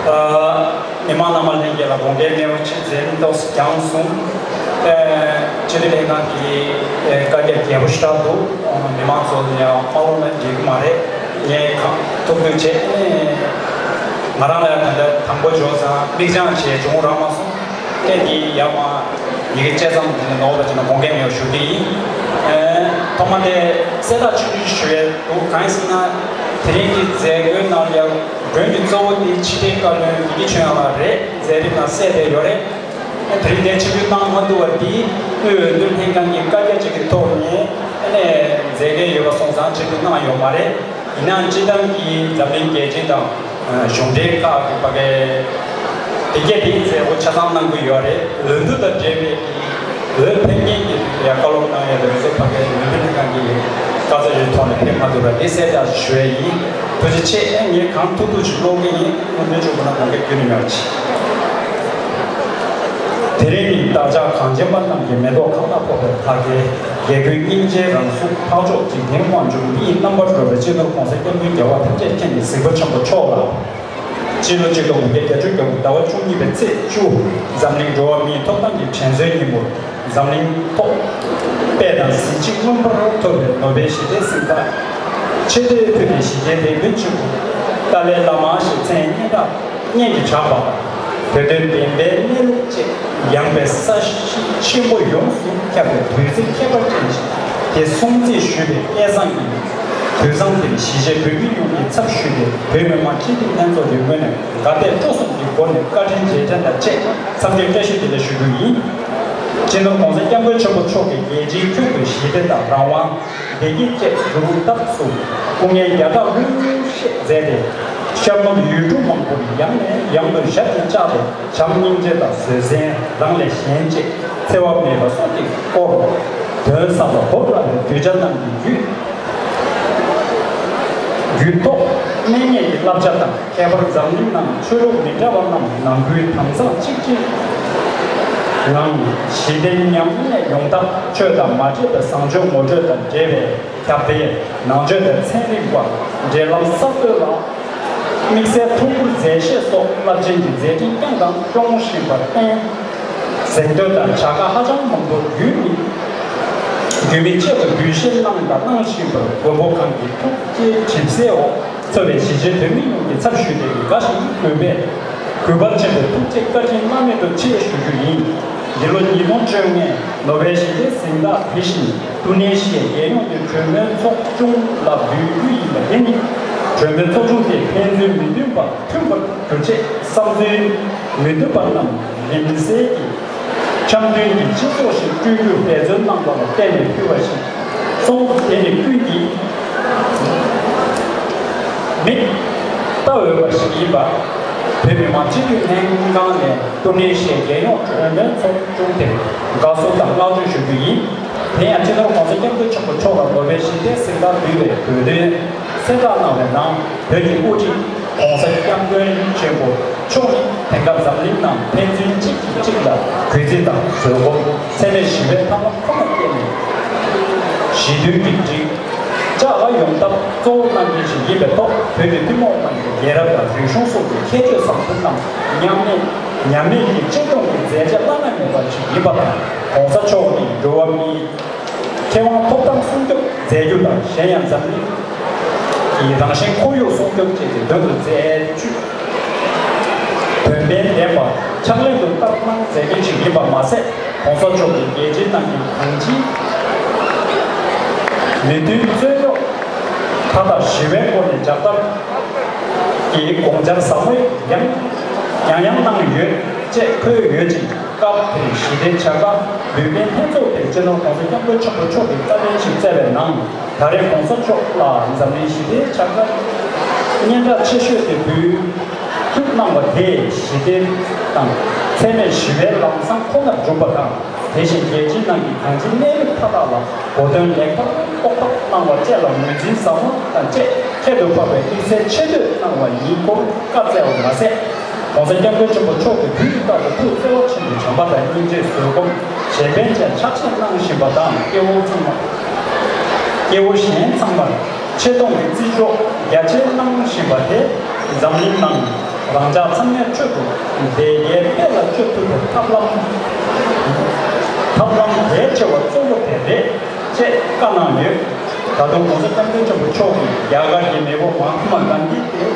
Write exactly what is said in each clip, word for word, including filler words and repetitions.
ཨ། མི་མང་རྣམ་པ་ལྷན་རྒྱས་ལ་དགོངས་འགལ་མེད་པ་ཆེད་མཛད་རིམ་ཏོག་ཙམ་བསྐྱངས་སོང་། ཨ། སྤྱི་འཐུས་ལྷན་ཁང་གི་ཨ་བཀའ་རྒྱ་རྒྱས་པོ་ཞེ་དྲག་འདུག་མི་མང་ཚོ་ལ་ཡང་མ་ལོག་ན་འགྲིག་གི་མ་རེད། ངས་གང་ཐུབ་ཐུབ་བྱས། ཨ། ང་རང་ལ་ཡང་ད་ལྟ་དང་པོ་འབྱོར་ཙང་མིག་རྒྱང་ཆེ་བྱུང་རག་མ་སོང་། ཨེ་འདི་ཡར་མར་ཡི་གེ་བཅད་མཚམས་འདི་ནས་ནོར་བ་ཅིག་ན་དགོངས་འགལ་མེད་པར་ཞུ་གི་ཡིན། ཨེ། ཐོག་མ་དེ་གསལ་བསྒྲགས་ཆུང་ཆུང་ཞུ་ཡས་འདུག་གང་ཡིན་ཟེར་ན། དེ་རིང་གི་མཛད་སྒོའི་ནང་ལ་ཡང་མགྲོན་གྱི་གཙོ་བོ་དེ་ཕྱི་དྲིལ་བཀའ་བློན་བདེ་སྐྱིད་ཆོས་དབྱངས་ལགས་རེད། མཛད་རིམ་ནང་གསལ་བསྡད་ཡོད་རེད། ཨེ། དེ་རིང་དེ་ཆིབས་བསྒྱུར་གནང་མ་ཐུབ་པ་དེ་དབུས་འོས་བསྡུ་ལྷན་ཁང་གི་བཀའ་རྒྱ་ཅིག་གི་ཐོག་ནས་ཨ་ནས་མཛད་འགན་ཡོད་པ་སོང་ཙང་ཆིབས་བསྒྱུར་གནང་ཡོད་མ་རེད། ཡིན་ནའང་སྤྱིར་བཏང་གི་འཛམ་གླིང་རྒྱལ་སྤྱི་དང་། ཨ། གཞུང་འབྲེལ་ཁག་གི་ཕ་གའི་དེ་གས་དེ་མཛད་སྒོ་ཆ་ཚང་གནང་གི་ཡོད་རེད། འོས་བསྡུ་དང་འབྲེལ་བའི་གི་འོས་འཕེན་མཁན་གྱི་ཡང་བཀའ་སློབ་གནང་ཡས་དེ་ཚོ་ཕ་གའི་འོས་བསྡུ་ལྷན་ཁང་གི་བཀའ་རྩ་ཡོད་ཐོག་ནས་ཕེབས་མ་ཐུབ་པ་དེ་གསལ་བསྒྲགས་ཞུ་ཡས་ཡིན། ཐུགས་རྗེ་ཆེ། ངས་གང་ཐུབ་ཐུབ་ཅིག་ཀློག་གི་ཡིན། སྐུ་མདུན་མཆོག་གི་ནང་གང་ག་རྒྱུན་ནས་ཡོད་ཅིག་དེ་རིང་ནི་བདག་ཅག་གངས་ཅན་པ་རྣམས་ཀྱི་མེ་ཏོག་ཁང་ལ་ཕོག་པའི་ཕ་གའི་རྒྱལ་ཀུན་སྙིང་རྗེའི་རང་གཟུགས་འཕགས་མཆོག་འཇིག་རྟེན་དབང་ཕྱུག་མི་ཡི་རྣམ་པར་རོལ་པའི་སྤྱི་ནོར་༸གོང་ས་༸སྐྱབས་མགོན་རྒྱལ་བ་ཐམས་ཅད་མཁྱེན་པའི་གཟིགས་པ་ཆེན་པོ་མཆོག་ལ། སྤྱི་ལོ་གཅིག་སྟོང་དགུ་བརྒྱ་བརྒྱད་ཅུ་གྱ་དགུ་ཟླ་བ་བཅུ་གཉིས་པའི་ཚེས་བཅུ། འཛམ་གླིང་འགྲོ་བ་མིའི་ཐོབ་ཐང་གི་དྲན་གསོའི་ཉིན་མོར། འཛམ་གླིང་ཐོག་དཔལ་དང་གཟི་བརྗིད་མངོན་པར་ཐོབ་པའི་ནོ་བེལ་ཞི་བདེའི་གཟེངས་རྟགས་ཆེ་བསྟོད་ཕུལ་བའི་གཞི་རྒྱའི་དེད་དཔོན་ཆེན་པོ་ཏཱ་ལའི་བླ་མ་ཞེས་མཚན་སྙན་གྲགས་སྙན་གྱིས་གྲགས་པ། བོད་དོན་བདེན་པའི་གནས་ལུགས་བཅས་ཡངས་པའི་ས་གཞི་ཆེན་པོ་ཡོངས་སུ་ཁྱབ་པའི་འདུ་འཛི་ཁྱད་པར་ཅན་ཞིག་དེ་སྲུང་བརྩི་ཞུ་བའི་སྐལ་བཟང་གི་དུས་བཟང་འདིར་གཞིས་བྱེས་བོད་མི་ཡོངས་ཀྱི་ཚབ་ཞུས་ཏེ་བོད་མི་མང་སྤྱི་འཐུས་ལྷན་ཚོགས་ཀྱི་ངོས་ནས་དགའ་དད་སྤྲོ་གསུམ་གྱི་སྒོ་ནས་བཀའ་དྲིན་རྗེས་དྲན་དང་བཅས་འཚམས་འདྲི་བཀྲ་ཤིས་བདེ་ལེགས་ཞུ་རྒྱུ་ཡིན། སྤྱི་ནོར་༸གོང་ས་༸སྐྱབས་མགོན་ཆེན་པོ་མཆོག་གིས་རྒྱལ་སྤྱིའི་ཁྱོན་དུ་ཞི་བདེ་དང་རང་དབང་། བདེ་སྐྱིད་བཅས་འཛུགས་སྐྲུན་ཐབས་སུ་སྐུ་ངལ་བརྒྱ་ཕྲག་ལྷུན་གྲུབ་བཞེས་མཛད་དེ། ཤར་ནུབ་ཡུལ་གྲུ་མང་པོར་ཡང་ནས་ཡང་དུ་ཞབས་ཀྱིས་བཅགས་ཏེ་བྱམས་སྙིང་རྗེ་དང་བཟོད་བསྲན། རང་ལས་གཞན་གཅེས། འཚེ་བ་མེད་པ་སོགས་ཀྱི་སྐོར་དོན་ཟབ་པ་འབུར་བཀྲག་པའི་གདུལ་བྱ་རྣམས་ཀྱི་རྒྱུད་རྒྱུད་ཐོག་གནས་ངེས་ཀྱི་བསླབ་བྱ་དང་། ཁྱད་པར་འཛམ་གླིང་ནང་ཆོས་ལུགས་མི་འདྲ་བ་རྣམས་ནང་ཁུལ་དམ་གཙང་གཅིག་སྒྲིལ་ངང་ཞི་བདེ་མཉམ་གནས་ཡོང་ཐབས། ཆོས་དང་མ་འདྲེས་པའི་བཟང་སྤྱོད་ངོ་སྤྲོད་དང་འབྲེལ་བའི་ཁྱབ་སྤེལ། ནང་ཆོས་དང་ཚན་རིག་པ། འབྲེལ་ལམ་གསར་གཏོད་ལ་དམིགས་བསལ་ཐུགས་ཁུར་མཛད་ཤེས་སོགས་རླབས་ཆེན་གྱི་མཛད་འཕྲིན་བསྐྱངས་དང་སྐྱོང་བཞིན་པར་བརྟེན། གཟེངས་བསྟོད་དང་བྱ་དགའ་ཧ་ཅང་མང་པོ་རྒྱུན་མི་རྒྱུན་མི་ཆད་པར་འབུལ་བཞེས་གནང་དང་གནང་བཞིན་པར་མགོན་པོ་གང་གི་ཐུགས་བསྐྱེད་དྲིན་གསོའི་འོག་འཚོ་བའི་གཞིས་བྱེས་བོད་མི་ཡོངས་ཀྱི་ཚབ་ཞུས་ཏེ་དགའ་ཞིང་གུས་པས་གུས་པར་བྱེད་པའི་ཐུགས་རྗེ་བཀའ་དྲིན་བླ་མེད་དུ་ཆེ་ཞུ་རྒྱུ་ཡིན། འདི་ལོ་ཉིས་སྟོང་བཅོ་ལྔའི་ནོ་བེལ་ཞི་བདེའི་གཟེངས་རྟགས་དེ་བཞིན་ཏུ་ནེ་ཤི་ཡའི་རྒྱལ་ཡོངས་ཀྱི་གྲོས་མོལ་ཚོགས་ཆུང་ལ་འབུལ་རྒྱུ་ཡིན་པ་དེ་ནི། གྲོས་མོལ་ཚོགས་ཆུང་དེ་ཕན་ཚུན་མི་མཐུན་པ་མཐུན་པར་གྱུར་ཆེད་བསམ་ཚུལ་མི་མཐུན་པ་རྣམས་མིན་སེལ་གྱི་འཆམ་མཐུན་གྱི་སྤྱི་ཚོགས་ཤིག་བསྐྲུན་རྒྱུར་འབད་བརྩོན་གནང་པ་ལ་བརྟེན་ནས་ཕུལ་བ་ཞིག་སོང་། དེ་ནི་ཀུན་གྱིས་མིག་ལྟ་འོས་པ་ཞིག་ཡིན་པ། བོད་མི་མང་སྤྱི་འཐུས་ལྷན་ཁང་ནས་ཏུ་ནེ་ཤི་ཡའི་རྒྱལ་ཡོངས་གྲོས་མོལ་ཚོགས་ཆུང་དེར་དགའ་བསུ་དང་བསྔགས་བརྗོད་ཞུ་རྒྱུ་ཡིན། དེ་ཡང་སྤྱི་ནོར་གོང་ས་སྐྱབས་མགོན་ཆེན་པོ་མཆོག་ལ་ནོ་བེལ་ཞི་བདེའི་གཟེངས་རྟགས་འབུལ་བའི་གྲོས་དོན་གསལ་བསྒྲགས་གནང་བའི་ནང་། བོད་ཀྱི་དབུ་ཁྲིད་༸གོང་ས་༸སྐྱབས་མགོན་ཆེན་པོ་མཆོག་ནི་དེང་སྐབས་འཛམ་གླིང་ནང་ཕན་ཚུན་གཅིག་གིས་གཅིག་ལ་གུས་བརྩི་དང་བཟོད་སྒོམ། འཚེ་མེད་ཞི་བའི་ཐབས་ལམ་ཁོ་ན་བསྟེན་ནས་ཞི་མཐུན་གྱི་འགྲིག་འཇགས་ལ་ཡོང་ཐབས་གཙོ་བོ་གནང་མཁན་ཞིག་ཡིན་པའི་ཐོག་བོད་ཀྱི་ཐུན་མོང་མ་ཡིན་པའི་རྒྱལ་རབས་དང་རིག་གཞུང་སོགས་ཀྱི་ཁྱད་ཆོས་བཟང་པོ་རྣམས་མཉམ་གནས་ཉམས་དམས་ཀྱི་གཅེས་སྐྱོང་གི་མཛད་རྗེས་བླ་ན་མེད་པ་ཞིག་ཡིན་པ་དང་།༸གོང་ས་མཆོག་གིས་འགྲོ་བ་མིའི་ཁེ་དབང་ཐོབ་ཐང་སྲུང་སྐྱོབ་མཛད་རྒྱུ་དང་། གཞན་ཡང་འཛམ་གླིང་གི་རང་བཞིན་ཁོར་ཡུག་སྲུང་སྐྱོབ་བཅས་ཀྱི་དོན་དུ་མཛད་ཇུས་དོན་ཕན་ལྡན་པ་ཕྱག་ལེན་དུ་བསྟར་གནང་མཛད་མཁན་ཞིག་ཡིན་པ་མ་ཟད། ༸གོང་ས་མཆོག་གིས་རྒྱལ་སྤྱིའི་ནང་གི་གང་ཅིའི་མི་མཐུན་རྩོད་རྙོག་མཐའ་དག་ཞི་བའི་སྒོ་ནས་འཇགས་ཐབས་ཀྱི་དགོངས་འཆར་ཟབ་མོ་ཡང་ཡང་ཡང་གནང་ཡོད་ཅེས་འཁོད་ཡོད་ཅིང་། སྐབས་དེར་ཞི་བདེའི་བྱ་དགའ་འབུལ་མཁན་ལྷན་ཚོགས་དེར་སྤྱི་ནོར་༸གོང་ས་༸སྐྱབས་མགོན་ཆེན་པོ་མཆོག་གིས་བཀའ་ལན་ཞིག་སྩལ་བའི་ནང་། ད་རེས་༸གོང་ས་མཆོག་ལ་འཛམ་གླིང་ཞི་བདེའི་བྱ་དགའ་སྙན་གྲགས་ཆེ་ཤོས་དེ་འབུལ་ཐུབ་ གནང་བ་དེས་ཞི་བདེ་དང་འཚེ་མེད་ཞི་བའི་ལམ་བཟང་ཁོ་ནར་འཇུག་པ་དང་། དེ་བཞིན་རྒྱལ་སྤྱིའི་ནང་གི་གང་ཅིའི་གནས་ལུགས་མཐའ་དག་ལ་གོ་དོན་ལེགས་པར་རྟོགས་ཐབས་གནང་བ་བཅས་ལ་ངོས་འཛིན་ཟབ་མོ་དང་བཅས་ཁྱད་དུ་འཕགས་པའི་དམིགས་བསལ་ཆེ་བསྟོད་གནང་བ་ཡིན་སྐོར་བཀའ་སྩལ་བ་མ་ཟད། ༸གོང་ས་༸སྐྱབས་མགོན་ཆེན་པོ་མཆོག་གིས་དུས་རྟག་ཏུ་ཐུགས་བརྩེ་བ་ཆེན་པོས་བྱམས་པ་དང་སྙིང་རྗེ་བཟོད་སྒོམ་གཞན་ཕན་བཅས་ཕྱག་བཞེས་གནང་བཞིན་པ་དང་། སྐྱེ་བོ་ཚང་མ། སྐྱེ་བོ་གཞན་ཚང་མར་ཆེ་མཐོང་གི་བརྩི་འཇོག་རྒྱ་ཆེར་གནང་བཞིན་པ་དེ་འཛམ་གླིང་ནང་རང་ཅག་ཚང་མས་ཆེད་དུ་བདེ་རྒྱལ་དཔལ་ལ་སྤྱོད་ཐུབ་པའི་ཐབས་ལམ། ཐབས་ལམ་གལ་ཆེ་བ་གཙོ་བོ་དེ་རེད། ཅེས་བཀའ་གནང་ཡོད། ད་དུང་༸གོང་ས་༸སྐྱབས་མགོན་ཆེན་པོ་མཆོག་གིས་རྒྱ་གར་གྱི་མེས་པོ་མ་ཧཱ་ཏ་མ་གྷན་དྷི་དེ་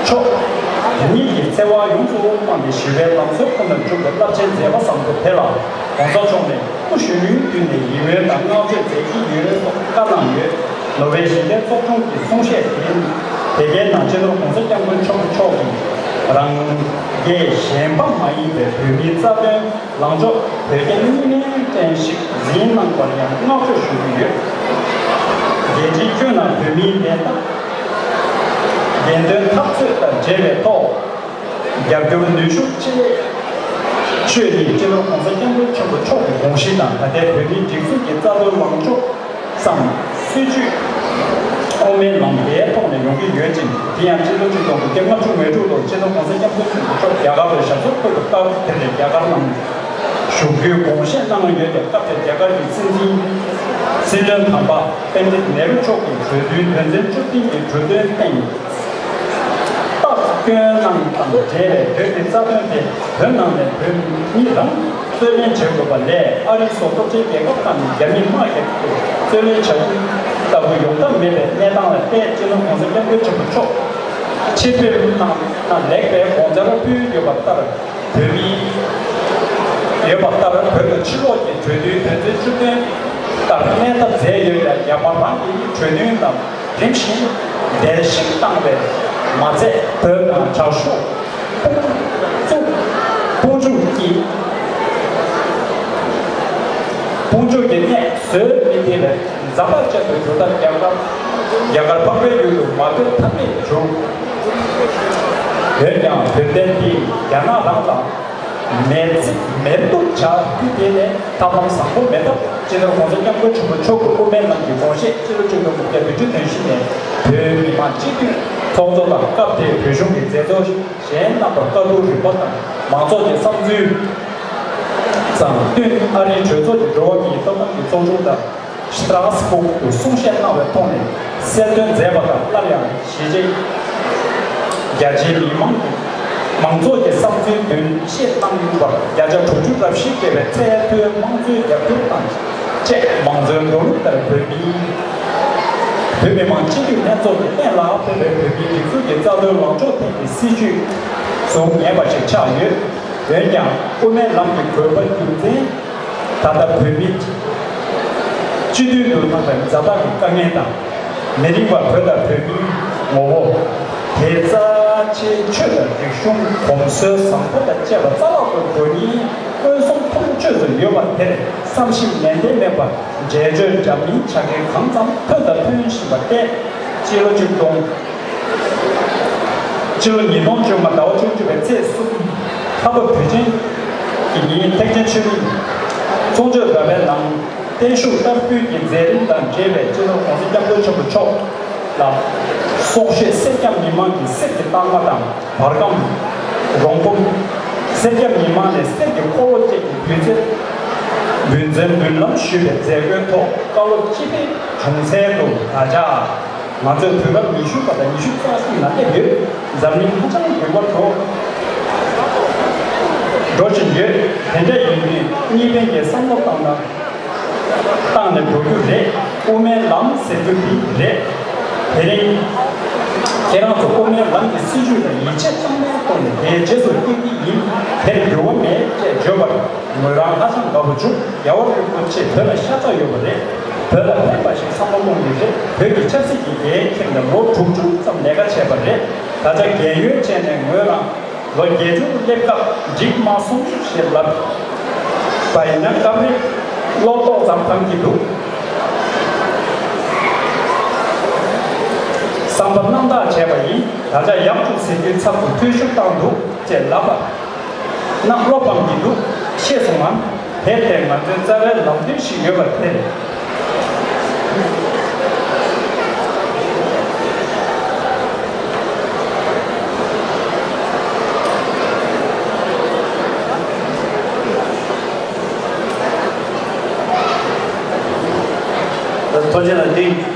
མཆོག་དེ་ཉིད་ཀྱི་བརྩེ་བ་ཡོངས་སུ་སྤངས་ཏེ་ཞི་བའི་ལམ་སྲོལ་ཁོ་ནར་འཇུག་པའི་རླབས་ཆེན་མཛད་པ་བཟང་པོ་དེ་ལ་༸གོང་ས་མཆོག་ནས་སྐུ་གཞོན་ནུའི་དུས་ནས་ཡིད་སྨོན་དང་བསྔགས་བརྗོད་མཛད་ཀྱི་ཡོད་སོགས་བཀའ་གནང་ཡོད། ནོར་ཝེ་ཞི་བདེ་ཚོགས་ཆུང་གི་གསུང་བཤད་དེ་དེ་གའི་ནང་སྤྱི་ནོར་༸གོང་ས་༸སྐྱབས་མགོན་ཆེན་པོ་མཆོག་གིས་རང་རྒྱལ་གཞན་ཕམ་མ་ཡིན་པའི་བོད་མིའི་རྩ་དོན། ལངས་ཕྱོགས་བོད་རྒྱ་གཉིས་སྨན་སྤྲད་ཞིག་འཛིན་གནང་བར་ཡང་བསྔགས་བརྗོད་ཞུ་གི་ཡོད། རྒྱལ་སྤྱིའི་ཁྱོན་ནས་བོད་མིའི་བདེན་མཐའ། བདེན་དོན་འཐབ་རྩོད་དང་འབྲེལ་བའི་ཐོག་རྒྱབ་སྐྱོར་ནུས་ཤུགས་ཆེ་ཤོས་ནི་སྤྱི་ནོར་༸གོང་ས་༸སྐྱབས་མགོན་ཆེན་པོ་མཆོག་གི་དགོངས་གཞི་དང་། ད་ལྟའི་བོད་མིའི་སྒྲིག་འཛུགས་ཀྱི་རྩ་དོན་ལངས་ཕྱོགས་སམ་སྲིད་བྱུས་དབུ་མའི་ལམ་དེའི་ཐོག་ནས་ཡོང་གི་ཡོད་ཅིང་། དེ་ཡང་སྤྱི་ལོ་ཆིག་སྟོང་དགུ་བརྒྱ་ལྔ་བཅུ་ང་དྲུག་ལོར་སྤྱི་ནོར་༸གོང་ས་༸སྐྱབས་མགོན་ཆེན་པོ་མཆོག་རྒྱ་གར་དུ་ཞབས་སོར་འཁོད་པའི་སྐབས་དེར་རྒྱ་གར་ནང་བཞུགས་རྒྱུའི་དགོངས་བཞེས་གནང་ཡོད་པའི་སྐབས་དེར་རྒྱ་གར་གྱི་སྲིད་འཛིན་སྲིད་བློན་དམ་པ་པཎྜི་ཏ་ནེ་རུ་མཆོག་གིས་གྲོས་མཐུན་དོན་ཚན་བཅུ་བདུན་གྱི་གྲོས་དོན་སྟེང་སྟབས་བསྐྱོན་གནང་དང་འབྲེལ་བའི་བོད་ཀྱི་རྩ་དོན་དེ་བོད་ནང་ནས་བོད་མི་རང་རྩོད་ལེན་བྱེད་དགོས་པ་ལས། ཨ་རི་སོགས་སྟོབས་ཆེན་རྒྱལ་ཁབ་ཁག་ནས་རྒྱ་མིས་དམག་རྒྱག་རྒྱུར་རྩོད་ལེན་བྱ་རྒྱུ་ལྟ་བུ་ཡོང་ཐབས་མེད་པའི་གནས་སྟངས་ལ་བལྟས། སྤྱི་ནོར་༸གོང་ས་༸སྐྱབས་མགོན་ཆེན་པོ་མཆོག་ཕྱིར་འབུད་གནང་ན་ལེགས་པའི་དགོངས་འཆར་ཕུལ་ཡོད་པ་ལྟར། བོད་མི་ཡོད་པ་ལྟར། བོད་དང་ཕྱི་ལོགས་ཀྱི་གྲོས་མཐུན་དོན་ཚན་བཅུ་བདུན་ལྟར་གནས་ཐབས་མཛད་ཡོད་ཀྱང་། རྒྱ་དམར་རང་གིས་གྲོས་མཐུན་དང་རིམ་བཞིན་བརྡལ་བཤིག་བཏང་བས་མ་ཚད། བོད་ནང་དྲག་ཤུགས་དཔུང་འཇུག་དཔུང་འཇུག་གིས་དཔུང་འཇུག་གི་གནས་བཟོད་མི་ཐུབ་པའི་ཛ་དྲག་ཅན་དུ་གྱུར་སྟབས། རྒྱ་གར་རྒྱ་གར་འཕགས་པའི་ཡུལ་དུ་མ་སྡོད་ཐབས་མེད་བྱུང་། འོན་ཀྱང་བོད་དོན་འདི་རྒྱ་ནག་རང་ལ་མེར་བརྩི་མེར་གཏུག་བྱ་རྒྱུ་དེ་ལས་ཐབས་ལམ་བཟང་པོ་མེད་སྟབས། སྤྱི་ནོར་༸གོང་ས་༸སྐྱབས་མགོན་ཆེན་པོ་མཆོག་གི་དབུ་མའི་ལམ་གྱི་དགོངས་བཞེད་སྤྱི་ལོ་ཆིག་སྟོང་དགུ་བརྒྱ་བདུན་ཅུ་དོན་བཞི་ནས་བོད་མི་མང་སྤྱི་འཐུས་ཚོགས་གཙོ་དང་། སྐབས་དེའི་བོད་གཞུང་གི་མཛད་གཙོ་གཞན་རྣམ་པར་བཀའ་བསྡུར་རིམ་པ་དང་མང་ཚོགས་ཀྱི་བསམ་ཚུལ་དང་བསྟུན། ཨ་རིའི་གྲོས་ཚོགས་ཀྱི་འགྲོ་བ་མིའི་ཐོབ་ཐང་གི་ཚོགས་ཆུང་དང་། སི་ཏྲ་སི་སྦུག་ཏུ་གསུང་བཤད་གནང་བའི་ཐོག་ནས་གསལ་སྟོན་མཛད་པ་དང་། སླར་ཡང་གཞིས་བྱེས་རྒྱ་ཆེའི་མི་མང་གི་མང་ཚོགས་ཀྱི་བསམ་ཚུལ་འདོན་བཤད་གནང་བར་བརྒྱ་ཆ་དྲུག་ཅུ་རབ་བཞི་བརྒལ་བའི་ཚད་མཐོའི་དམངས་གཙོའི་རྒྱབ་སྐྱོར་དང་བཅས། མང་གཙོའི་འགྲོ་ལུགས་ལྟར་བོད་མིའི་བོད་མི་མང་སྤྱི་འཐུས་ལྷན་ཚོགས་ཀྱིས་གཏན་ལ་ཕབ་པའི་བོད་མིའི་སྒྲིག་འཛུགས་ཀྱི་རྩ་དོན་ལངས་ཕྱོགས་ཐད་ཀྱི་སྲིད་བྱུས་སུ་ངེས་པ་ཞིག་ཆགས་ཡོད། འོན་ཀྱང་དབུ་མའི་ལམ་གྱི་དགོས་པ་རྒྱུ་མཚན་ད་ལྟ་བོད་མི་སྤྱི་མཐུན་དུ་ལྷག་པའི་ཛ་དྲག་གི་དཀའ་ངལ་དང་། མི་རིང་བར་བོད་དང་བོད་མིའི་ངོ་བོ་དེ་རྩ་ཆེའི་ཆོས་དང་རིག་གཞུང་། གོམས་སྲོལ་བཟང་པོ་དང་བཅས་པ་རྩ་བརླག་ཏུ་འགྲོ་ཉེན་མངོན་སུམ་མཐོང་ཆོས་སུ་ཡོད་པ་དེར་བསམ་ཞིབ་ནན་ཏན་མེད་པར་འགྲེལ་བརྗོད་འདྲ་མིན་བྱ་མཁན་གང་ཙམ་ཐོན་དང་ཐོན་བཞིན་པ་སྟེ། སྤྱི་ལོ་ཆིག་སྟོང་། སྤྱི་ལོ་ཉིས་སྟོང་བཅོ་ལྔ་ཟླ་བ་བཅུ་གཅིག་པའི་ཚེས་གསུམ། ལྷག་པ་དུས་ཆེན་གྱི་ཉིན་ཐེག་ཆེན་ཆོས་གླིང་གཙང་ཆོས་ཟླ་བའི་ནང་བརྟན་བཞུགས་བསྟར་འབུལ་གྱི་མཛད་རིམ་དང་འབྲེལ་བའི་སྤྱི་ནོར་༸གོང་ས་༸སྐྱབས་མགོན་ཆེན་པོ་མཆོག་ལ། སྲོག་ཤོད་སེར་སྐྱ་མི་མང་གི་གསེར་གྱི་རྟགས་མ་དང་། བར་སྒམ། རོང་བུ། སེར་སྐྱ་མི་མང་ནས་གསེར་གྱི་འཁོར་ལོ་བཅས་ཀྱི་འབུལ་ཚད། འབུལ་ཚད་འབུལ་ལམ་ཞུས་པའི་མཛད་སྒོའི་ཐོག་བཀའ་སློབ་སྤྱི་ཕན་བྱུང་ཚུལ་དུ། ད་ཆ་ང་ཚོས་དུས་རབས་ཉི་ཤུ་པ་དང་ཉི་ཤུ་རྩ་གཅིག་ནང་སླེབས་ཡོད། འཛམ་གླིང་ཧ་ཅང་རྒྱུན་པར་འགྲོ་འགྲོ་བཞིན་ཡོད། དེ་འདྲ་ཡིན་དུས་གཉིས་ཕན་གྱི་བསམ་བློ་བཏང་ན། བཏང་ནས་འགྲོ་རྒྱུ་རེད། དབུ་མའི་ལམ་ཟེར་རྒྱུ་འདི་རེད། དེ་རིང་ཁྱེད་རང་ཚོ་དབུ་མའི་ལམ་གྱི་སྲིད་བྱུས་ལ་ཡིད་ཆེས་གཙང་མའི་ཐོག་ནས་དེའི་རྗེས་སུ་སྐྱེལ་གྱི་ཡིན། དེར་འགྱུར་བ་མེད་ཅེས་བརྗོད་པར་ངོས་རང་ཧ་ཅང་དགའ་པོ་བྱུང་། རྒྱལ་བ་རིན་པོ་ཆེ་བོད་ལ་ཤ་ཚ་ཡོད་པ་རེད། བོད་ལ་ཕན་པ་ཞིག་བསམ་བློ་གཏོང་གི་རེད། བོད་ཀྱི་ཆབ་སྲིད་ཀྱི་འགན་འཁྱེར་ནས་ལོ་དྲུག་ཅུ་ཙམ་ལས་ཀ་བྱས་པ་རེད། ད་ཆ་རྒས་ཡོལ་བྱས་ནས་ངོས་རང་ལོ་བརྒྱད་ཅུར་སླེབས་སྐབས་འགྲིག་མ་སོང་ཞེས་ལབ་པ་ཡིན་ན། སྐབས་རེ་བློ་ཏོག་ཙམ་ཕམ་གྱི་འདུག་བསམ། རྣམ་དག་བྱས་པ་ཡིན། ད་ཆ་ཡག་ཐུག་ཟེར་རྒྱུའི་ཚབ་ཏུ་འཐུས་ཤོར་བཏང་འདུག་ཅེས་ལབ་པ་རྣམས་བློ་ཕམ་གྱི་འདུག་ཤེས་སོང་ངམ། དེར་བརྟེན་ང་ཚོའི་རྩ་བའི་ལམ་སྟོན་ཞིག་ཡོད་པ་དེ་རེད། ཐུགས་རྗེ་གནང་། འདི་